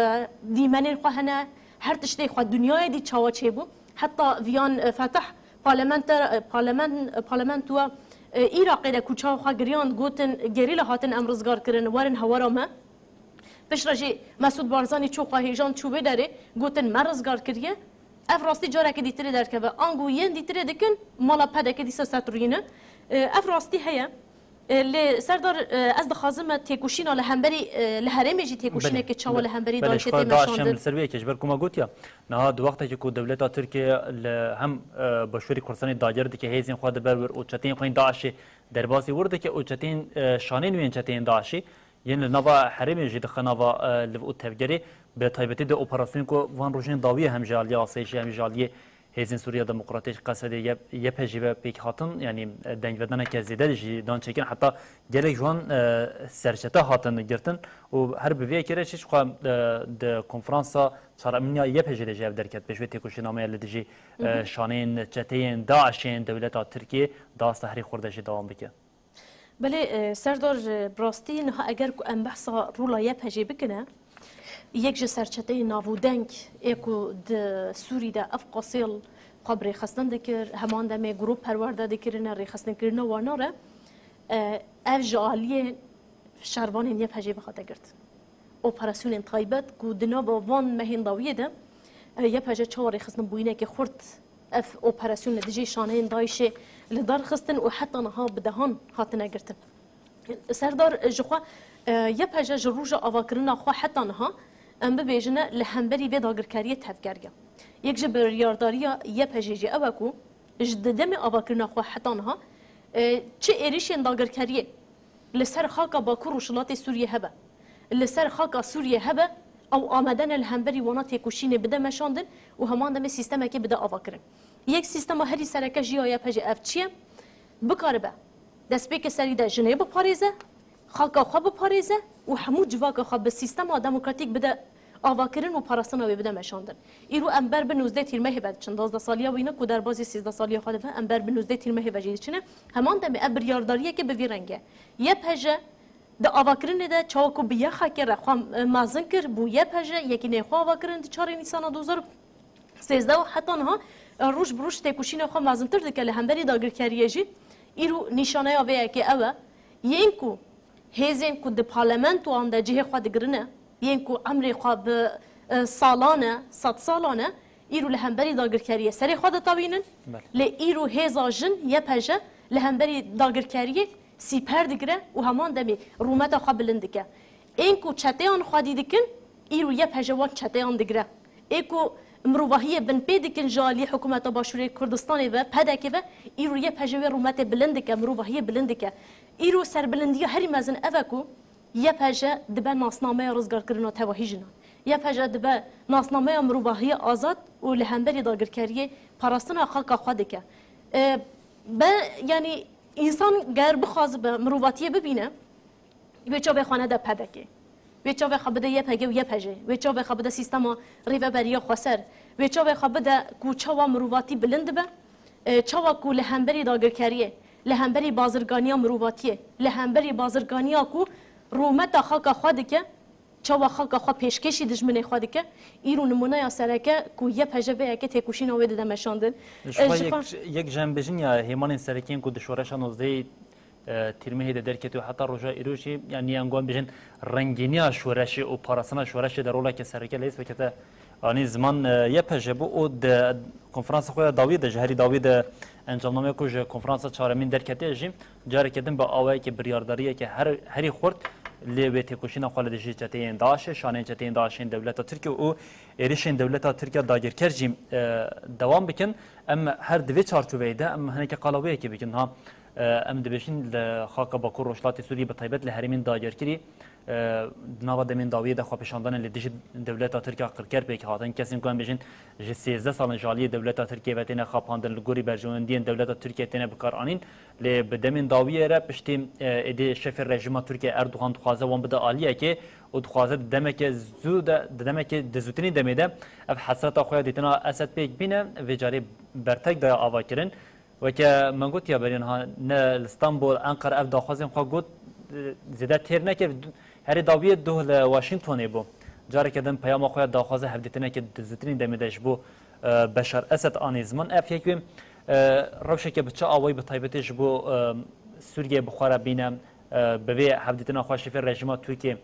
dîmenên xwe hene, her tiştê xwe dinyayê dî çawa çêbû. Heta viyan, e, Fetah parlamenter, e, parlamen-, e, parlamentoya, e, Iraqê de ku çawa xwe giriyand, gotin, gerîla hatin em rizgar kirin, werin hewara me. Piştre jî Mesûd Barzanî çû xwe hêjand çû vê derê, gotin me rizgar kiriye. Ev rastî carekî dîtirê derkeve. Ango yên dîtirê dikin, mala PDKê dîsa setirîne. E, ev rastî heye. E, lê Serdar, e, ez dixwazim me têkoşîna li hemberî, e, li herêmê jî têkoşîneke çawa li hemberî DAIŞê tê meşandin. Belê, belê, ji xwe DAIŞ em li ser wê yekê ji ber ku me gotiya. Niha di wextekî ku dewleta Tirkiye li hem, e, başûrê Kurdistanê dagir dike, hêzên xwe dibe wir û çeteyên xwe yên DAIŞê derbasî wir dike û çeteyên, e, şaneyên wê yên çeteyên DAIŞê yên li nava herêmê jî dixe nava, e, liv û tevgerê, bi taybetî di operasyonên ku van rojên dawiyê hem ji aliyê asayişê hem ji aliyê Hêzên Sûriya Demokratîk, Qesedê, Y-, Y P G ve pêk hatin, yanî, e, dengvedaneke zêde jî dan çêkirin, heta gelek ji wan, e, serçete hatin girtin û her bi vê yekê re jî ji xwe, e, di konferansa çaremîn ya Y P G de jî ev derket, pêş wê têkoşînameya li dijî, e, Hı hı. şaneyên çeteyên DAIŞê yên dewleta Tirkiyê di asta herî xurt de jî dewam bike. Belê, e, Serdar, e, bi rastî niha eger ku em behsa rola Y P G bikine, yek ji serçeteyên nav û deng ê ku di Sûrî de ev qasêl xwe bi rêxistin dikir, heman demê grûp perwerde dikirine, rêxistinkirina wana re, e, ev ji aliyê şervanên Y P G ve hate girtin. Operasyonên taybet ku di nava van mehên dawiyê de, e, Y P G çawa rêxistin bûyîneke xurt ev operasyon li dijî şaneyên DAIŞê li dar xistin û heta niha bi dehan hatine girtin. Serdar, ji xwe, e, Y P G ji roja avakirina xwe heta niha, em bibêjine li hemberî vê dagirkeriyê tevgeriya. Yek ji biryardariya Y P G jî ew e ku ji di demê avakirina xwe heta niha, e, çi êrişên dagirkeriyê li ser xaka Bakur Rojhilatê Sûriyê hebe, li ser xaka Sûriyê hebe, ew amade ne li hemberî wana têkoşînê bide meşandin û heman demê sîstemekê bide avakirin. Yek sîstema herî sereke jî ya Y P G ev çi ye? Bikaribe destpêkê serî de jinê biparêze, xaka xwe biparêze û hemû civaka xwe bi sîstema demokratîk bide avakirin û parastina wê bide meşandin. Îro em ber bi nûzdeh tîrmehê ve diçin. Duwazdeh saliya wî ne ku derbazî sîzdeh saliya xwe dibe, em ber bi nûzdeh tîrmehê ve jî diçine. Heman demê ev biryardariyeke bi vî rengî ye. Y P G di avakirinê de çawa ku bi yexekê re xwe, e, mezin kir, bû Y P G, yekî neyê xwe avakirin di çarê Nîsana du hezar û sêzdeh û heta niha, e, roj bi roj têkoşîna xwe mezintir dike li hemberî dagirkeriyê jî. Îro nîşaneya vê yekê ew e. Yên ku hêzên ku di parlamentoyan de cihê xwe digirine, yên ku emrê xwe bi, e, salan e, sed salan e, îro li hemberî dagirkeriyê serê xwe ditewînin. Belê. Lê îro hêza jin Y P G li hemberî dagirkeriyê sîper digire û heman demê rûmeta xwe bilind dike. Ên ku çeteyan xwedî dikin, îro Y P G wan çeteyan digire. Ê ku mirovahiyê binpê dikin ji alî hikûmeta Başûrê Kurdistanê ve, P D K ve, îro Y P G wê rûmetê bilind dike, mirovahiyê bilind dike. Îro serbilindiya herî mezin ev e ku Y P G dibe nasnameya rizgarkirina tevahî jinan. Y P G dibe nasnameya mirovahiya azad û li hemberî dagirkeriyê parastina xaka xwe dike. E, be, yanî, însan ger bixwazibe mirovatiyê bibîne, wê çavê xwe nede P D K. Wê çavê xwe bide Y P G û Y P G. Wê çavê xwe bide sîstema rêveberiya xweser. Wê çavê xwe bide ku çawa mirovatî bilind dibe, e, çawa ku li hemberî dagirkeriyê, li hemberî bazirganiya mirovatiyê, li hemberî bazirganiya ku rûmeta xaka xwe dike, çawa xaka xwe pêşkêşî dijminê xwe dike, îro nimûneya sereke ku Y P G vê yekê têkoşîna wê dide meşandin. Ji E, xwe ji yek, xwe yek ji em bêjin ya hêmanên serekên ku di şoreşa nozdehê, e, tîrmehê de derketiyo heta roja îro jî, yanî em wan bêjin rengîniya şoreşê û parastina şoreşê de roleke sereke leyîz weke te anî ziman, e, Y P G bû û di konferansa xwe ya dawî de, ji herî dawî de encamnameya ku ji konferansa çaremîn derketiye jî, careke din bi awayekî biryardariyeke her, herî xurt lê wê têkoşîna xwe li dijî çeteyên DAIŞê, şaneyên çeteyên DAIŞê yên dewleta Tirkiye û êrişên dewleta Tirkiye dagirker jî, e, dewam bikin. Em her di vê çarçoveyê de em hinekî qala wê yekê bikin. Ha, e, em dibêjin li xaka Bakur Rojhilatê Sûriyê bi taybet li herêmên dagirkirî, e, di nava demên dawiyê de xwepêşandanên li dijî dewleta Tirkiye qirker pêk hatin. Kesên ku em bêjin ji sêzdeh sal in ji aliyê dewleta Tirkiye ve têne xapandin, li gorî berjewendiyên dewleta Tirkiye têne bikaranîn. Lê bi demên dawiyê re piştî, e, êdî şefê rejîma Tirkiye Erdogan dixwaze wan bide aliyekê û dixwaze di demeke zû de, di demeke, di zûtinî demê de ev hesreta xwe ya dîtina Esed pêk bîne, vê carê bertek daye avakirin. Weke me gotiya berî niha ne li Stenbol, Enqere ev daxwazên xwe got, e, zêde têr neke, herî dawiyê doh li Washingtonê bû. Careke din peyama xwe ya daxwaza hevdîtineke di zûtinî demê de ji bo, e, Beşar Esed anî ziman. Ev yek wê, e, rewşeke bi çi awayî bi taybetê ji bo, e, Sûriyeyê bi xwe re bîne, e, bi vê hevdîtina xwe şefê rejîma Tirkiyê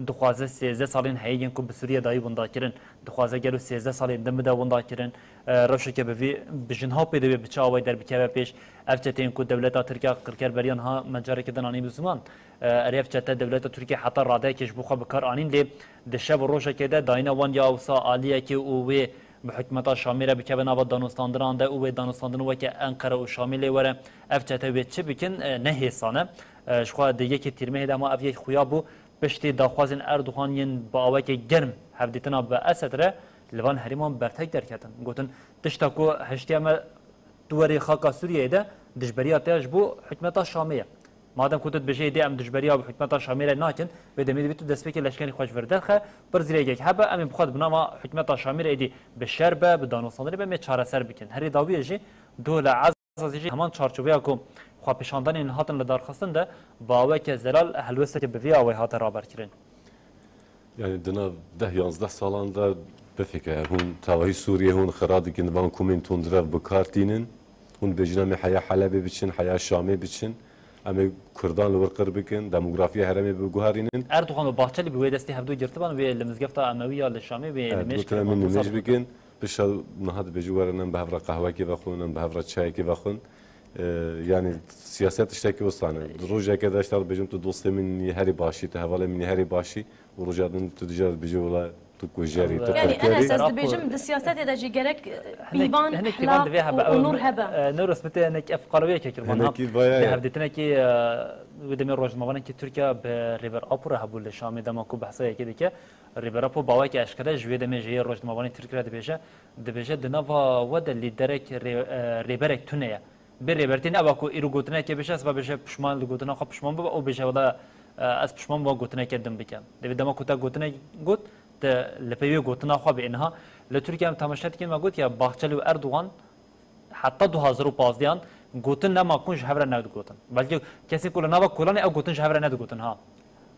dixwaze sêzdeh salên heye yên ku bi Sûriye dayî winda kirin. Dixwaze gelo sêzdeh salên din bide winda kirin. E, rewşeke bi vî, bi jinha pê de wê bi çi awayî derbikeve pêş. Ev çeteyên ku dewleta Tirkiye qirker beriya niha me careke din anî bi ziman. E, erê ev çete dewleta Tirkiye heta radeyekê ji bo xwe bi kar anîn, lê di şev û rojekê de dayîna wan ya wisa aliyekê û wê bi hikûmeta Şamê re bikeve nava danûstandinan de û wê danûstandin weke Enqere û Şamê lê were. Ev çete wê çi bikin, e, ne hêsan e. E, ji xwe di yekê Tîrmehê de hema ev yek xuya bû. Piştî daxwazên Erdogan yên bi aweke germ hevdîtina bi Esed re li van herêman bertek derketin. Gotin, tişta ku hiştiye me tu werî xaka Sûriyeyê de dijberiya te ya ji bo hikûmeta Şamê ye. Madem ku tu dibêjê êdî em dijberiya bi hikûmeta Şamê re nakin, wê demê divê tu destpêkê leşkerên xwe ji vir derxe, pirsgirêkek hebe, em ê bi xwe di bi nava hikûmeta Şamê re êdî bi şer be, bi danûstandinê be, em ê çareser bikin. Herî dawiyê jî, Dola Ezazî jî heman çarçoveya ku xwepêşandanên hatin lidarxistin de, bi aweke zelal helwesteke bi vî awayî hate raberkirin. Yani di nav deh yanzdeh salan de bifikire, hûn tevahî Sûriyê hûn xira dikin, van komên tundrev bi kar tînin. Hûn dibêjin em ê heya Helebê biçin, heya Şamê biçin. Em ê Kurdan li wir qir bikin, demografiya herêmê biguherînin. Erdogan û Bahçelî bi wê destî hevdû girtiban, wê li mizgefta Emewî ya li Şamê, wê Evet, nimêj gotin em ê kirin, nimêj bikin. Pişa niha dibêjin werin em bi hev re qehwekê vexwin, em bi hev re çayekê vexwin. Ee, yani siyaset tiştekî wisa ne. Rojeke de ji te re dibêjim tu dostê min î herî başî, tu hevalê min î herî başî û roja din tu dija dibêjî wela tu kujerî, tu Yani qirkerî. Enes, ez dibêjim di siyasetê de jî gerek, e, Hinek, pîvan, hinek pîvan divê hebe. Û, û nur hebe. E, Newroz, min tê hinek ev qalewiyeke kir bana. Hinekî vaya Di ye. Hevdîtinekî, e, wê demê rojnamevanekî Tirkiye bi Rêber Apo re hebû li Şamê dema ku behsa yekê dike. Rêber Apo baweke eşkere ji wê demê ji yê rojnamevanê Tirk re dibêje, dibêje di nava we de lîderek rê-, e, rêberek tune ye. Bê rêbertîn ew e ku îro gotinekê bêje, ez ba bêje pişman, li gotina xwe pişman bibe, ew bêje wela, e, ez pişman bûme, gotineke din bike. Divê dema ku te gotinek got, te li pey wê gotina xwe bê. Niha li Tirkiye em temaşe dikin, me got ya Bahçeli û Erdogan heta du hazar û pazdeh an gotin nema ku ji hev re nedigotin. Belkî kesên ku li nava kolanê ew gotin ji hev re nedigotin ha.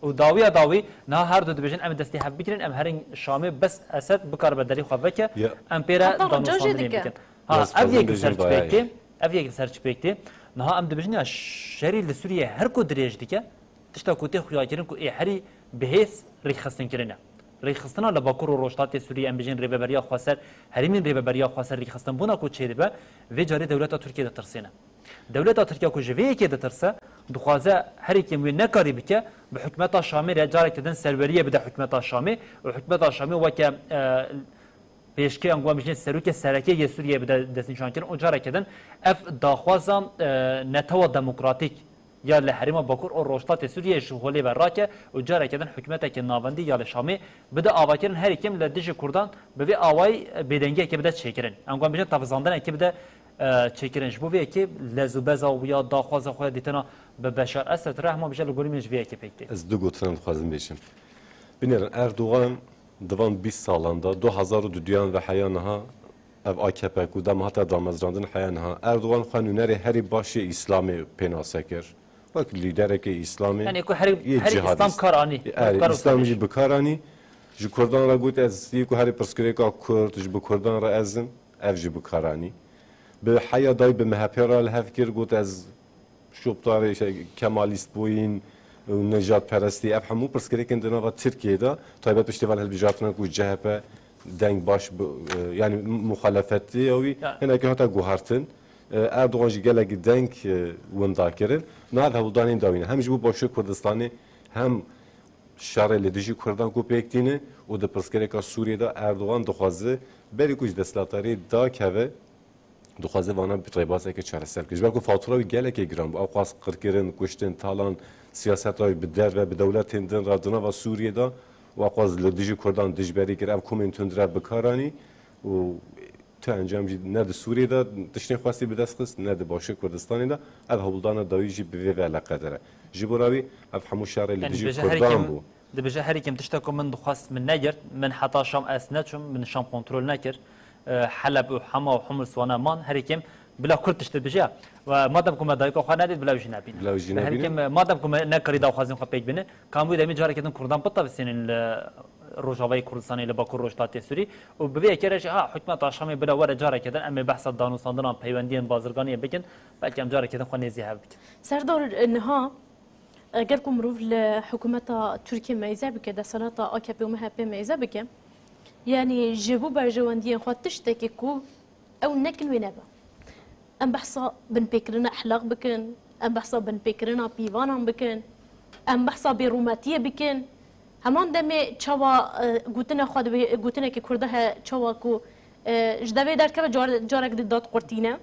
Û dawiya dawî, niha her du dibêjin, em ê destê hev bigirin, em herin Şamê, bes Esed bikaribe derî xwe veke, Ya. Em pê re Heta roja jê danûstandinê dike. Bikin. Ha, Bes ev fazla yek li ser bêjin çi pêk tê? Ev yek li ser çi pêk tê? Niha em dibêjin ya şerî li Sûriyê her ku dirêj dike, tişta ku tê xuyakirin ku ê herî bi hêz rêkxistinkirin e. Rêkxistina li Bakur û Rojhilatê Sûriyê, em bêjin rêveberiya xweser, herêmên rêveberiya xweser rêkxistinbûna ku çêdibe, vê carê dewleta Tirkiye ditirsêne. Dewleta Tirkiye ku ji vê yekê ditirse, dixwaze herî kêm wê nekarî bike, bi hikûmeta Şamê re careke din serweriyê bide hikûmeta Şamê û hikûmeta Şamê weke, e, pêşkeyan ku em bijîn serokê sereke yê Sûriyeyê bide destnîşankirin û careke din ev daxwaza, e, netewa demokratîk ya li herêma Bakur û Rojhilatê Sûriyeyê ji holê ve rake û careke din hikûmeteke navendî ya li Şamê bide avakirin, herî kêm li dijî Kurdan bi vê awayî bêdengiyekê bide çêkirin. Em ku em bijin tevizandinekê bide, e, çêkirin. Ji bo vê yekê lez û beza wî ya daxwaza xwe ya dîtina bi Beşar Esed re hema bije li gorî min ji vê yekê pêk tê. Ez du gotina dixwazim bêjim. Binêrin Erdogan di van bîst salan de, du hazar û duduyan ve heya niha ev A K P ku dema hate damezrandin heya niha Erdogan xwe nûnerê herî baş yê Îslamê pênase kir. Wek lîderekê Îslamê Yani ku herî, yê herî cihadîst. Îslam kar anî. Erê, Kar Îslam û jî bi kar anî. Ji Kurdan re got ez yê ku herî pirsgirêka Kurd ji bi Kurdan re ez im. Ev jî bi kar anî. Bi heya dayî bi M H P re li hev kir, got ez şoptarê, şey, Kemalîst bûyîn û nejadperestî, ev hemû pirsgirêkên di nava Tirkiyeyê de, taybet piştî van hilbijartina ku C H P deng baş bi, e, yani muxalefetê ya wî Ya. hinekî hate guhertin. E, Erdogan jî gelekî deng, e, winda kirin. Niha ev hewldanên dawî ne. Hem ji bo Başûrê Kurdistanê hem şerê li dijî Kurdan ku pêk tîne û di pirsgirêka Sûriyê de Erdogan dixwaze berî ku ji desthilatdariyê dakeve, dixwaze vana bi rêbazeke çareser bike. Ji ber ku fatura wî gelekê giran bû. Ew xwest qirkirin, kuştin, talan, siyaseta wî bi derve, bi dewletên din re di nava Sûriyê de û ew xwest li dijî Kurdan dijberî kir. Ev komên tundrev bi kar anî û tu encam jî ne di Sûriyê de tiştên xwestî bi dest xist, ne di Başûrê Kurdistanê de. Ev hewldana dawî jî bi vê ve eleqedar e. Ji bo re wî ev hemû şerê li Yani dijî dibêje herî Kurdan kêm bû. Dibêje herî kêm tişta ku min dixwest min negirt, min heta Şam ez neçûm, min Şam kontrol nekir. E, Heleb û Hema û Humus wana man, herî kêm bila Kurd tişt dibêje. Ve madem ku me dayika xwe nedît, bila wî jî nebîne. Bila wî jî Ve herî nebîne. kêm, e, madem ku me nekarî daxwazên xwe pêk bîne, kam wê demî carekê din Kurdan bitavisînin li Rojavayê Kurdistanê, li Bakur Rojhilatê Sûrî û bi vê yekê re jî, ha, hikûmeta Şamê bila were carekê din em ê behsa danûstandinan, peywendiyên bazirganiyê bikin, belkî em carekê din xwe nêzî hev bikin. Serdar, e, niha Eger ku mirov li hikûmeta Tirkiyê meyze bike, desthilata A K P û M H P meyze bike, yanî ji bo berjewendiyên xwe tiştekê ku ew nekin wê nebe. Em behsa binpêkirina exlaq bikin, em behsa binpêkirina pîvanan bikin, em behsa bêrûmetiyê bikin. Heman demê çawa, e, gotina xwe dibê, gotinekî Kurda heye, çawa ku, e, ji devê derkeve car-, carek di dad qurtîne.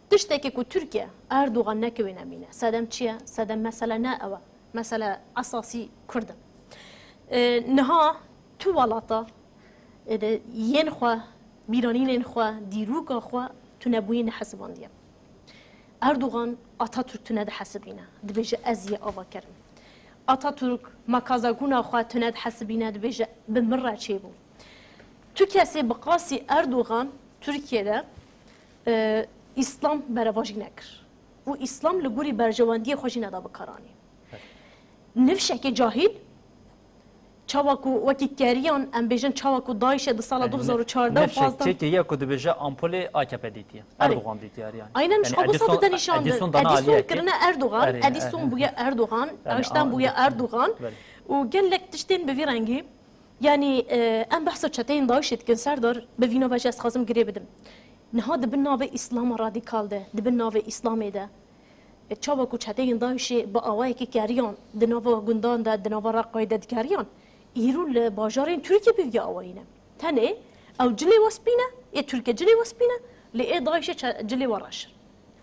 Tiştekî ku Tirkiye, Erdogan neke wê nemîne. Sedem çi ye? Sedem mesele ne ew e. Mesele esasî Kurd in. E, niha tu welata, e, de yên xwe, bîranînên xwe, dîroka xwe tunebûyî nehesibandiye. Erdogan Atatürk tune dihesibîne, dibêje ez yê avakirim. Atatürk makazagûna xwe tune dihesibîne, dibêje bi min re çêbû. Tu kesê bi qasî Erdogan Tirkiye de, e, Îslam berevajî nekir û Îslam li gorî berjewendiyê xwe jî neda bikaranî. Nifşekê cahîl, çawa ku wekî keriyan, em bêjin çawa ku DAIŞê di sala Yanî du hezar û çardeh û nifşek pazdeh çêkê ye ku dibêje ampolê A K P dîtiye. Erê. Erdogan dîtiye, erê, yanî. Aynen, Yanî ji xwe bo Edîson, sade denîşan Edîson dana Edîson aliyekê. kirine Erdogan, Erê, Edîson erê. bûye Erdogan, Yanî, Einstein a, bûye Erdogan. Belê. Û gelek tiştên bi vî rengî. Yanî, e, em behsa çeteyên DAIŞê dikin, Serdar, bi vî nava jî ez dixwazim girê bidim. Niha di bin navê Îslama radîkal de, di bin navê Îslamê de, e, çawa ku çeteyên DAIŞê bi awayekî keriyan di nava gundan de, di nava Reqayê de dikeriyan, îro li bajarên Tirkiyê bi vî awayî ne. Tenê ew cilê we spî ne, ê Tirkê cilê we spî ne, lê ê DAIŞê çe-, cilê we reş in.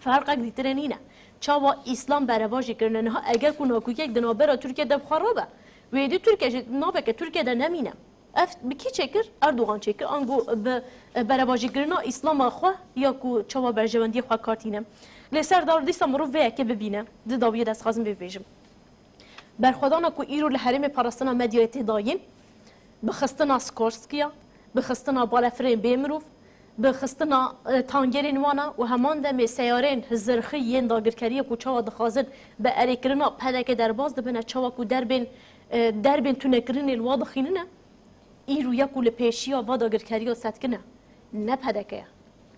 Ferqek dîtirê nîne. Çawa Îslam berevajî kirine? Niha eger ku nakokiyek di navbera Tirkiye de bi xwe rabe, wê dî Tirkiye ji naveke Tirkiye de nemîne. Ev bi kî çêkir? Erdogan çêkir. Ango bi, e, berevajîkirina Îslama xwe ya ku çawa berjewendiyê xwe kartîne. Lê Serdar, dîsa mirov vê yekê bibîne. Di dawiyê de ez dixwazim vê bibêjim. Berxwedana ku îro li herêmê parastina medyayê tê dayîn, bi xistina Skorsky ya, bi xistina balefirên bê mirov, bi xistina, e, tangerên wan a û heman demê seyarên zirxî yên dagirkeriyê ku çawa dixwazin bi erêkirina P D K derbas dibine, çawa ku derbên, e, derbên tunekirinê li wa dixînine, îro ya ku li pêşiya va dagirkeriya setkine, ne P D K ye,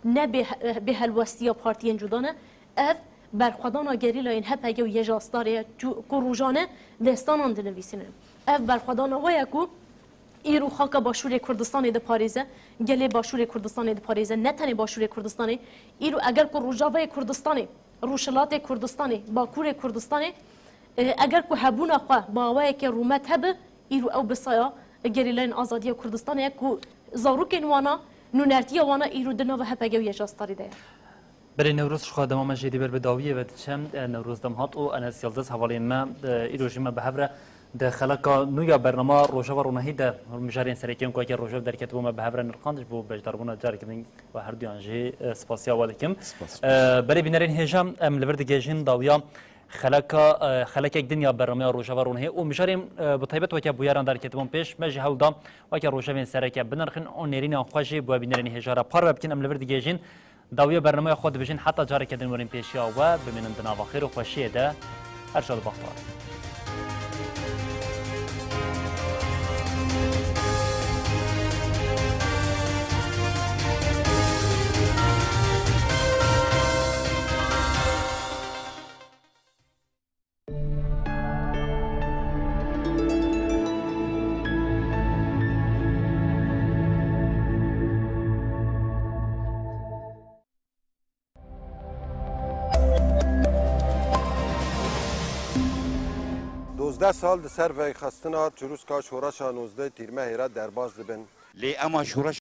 ne bê-, bêhelwestiya partiyên cuda ne, ev berxwedana gerîlayên H P G û Y J A Starê ye, çu-, ku rojane destanan dinivîsînin. Ev berxwedana we ye ku îro xaka Başûrê Kurdistanê diparêze, gelê Başûrê Kurdistanê diparêze, ne tenê Başûrê Kurdistanê. Îro eger ku Rojavayê Kurdistanê, Rojhilatê Kurdistanê, Bakurê Kurdistanê, e, eger ku hebûna xwe bi awayeke rûmet hebe, îro ew bi saya gerîlayên azadiya Kurdistanê ye ku zarokên wana, nûnertiya wana îro di nava H P G û Y J A Starê de ye. Belê, Newroz, ji xwe dema me jê dî ber bi dawiyê ve diçe. E, Newroz Demhat û Enes Yildiz, hevalên me, e, îro jî me bi hev re di xeleka nû ya bernama Rojava Ronahî de mijarên sereke yên ku weke rojev derketibû me bi hev re nirxand, ji bo beşdarbûna carekî din we herduyan jî, e, spasiya we dikim. Spas. E, belê bînerên hêja, em li vir digihêjin dawiya xeleka, e, xelekek din ya bernameya Rojava Ronahî û mijarên, e, bi taybet weke bûyeran derketibûn pêş, me jî hewl da weke rojevên sereke binirxin û nêrînan xwe jî bi we bînerên hêja re parve bikin. Em li vir digihêjin. Dawiya bernameya xwe dibêjin heta careke din werin pêşiya we, bimînin di nava xêr û xweşiyê de. Her şad û bextewar. Dozdeh sal di ser veyxistina çirûska şoreşa nozdeh Tîrmehê re derbas dibin. Lê ema şoreş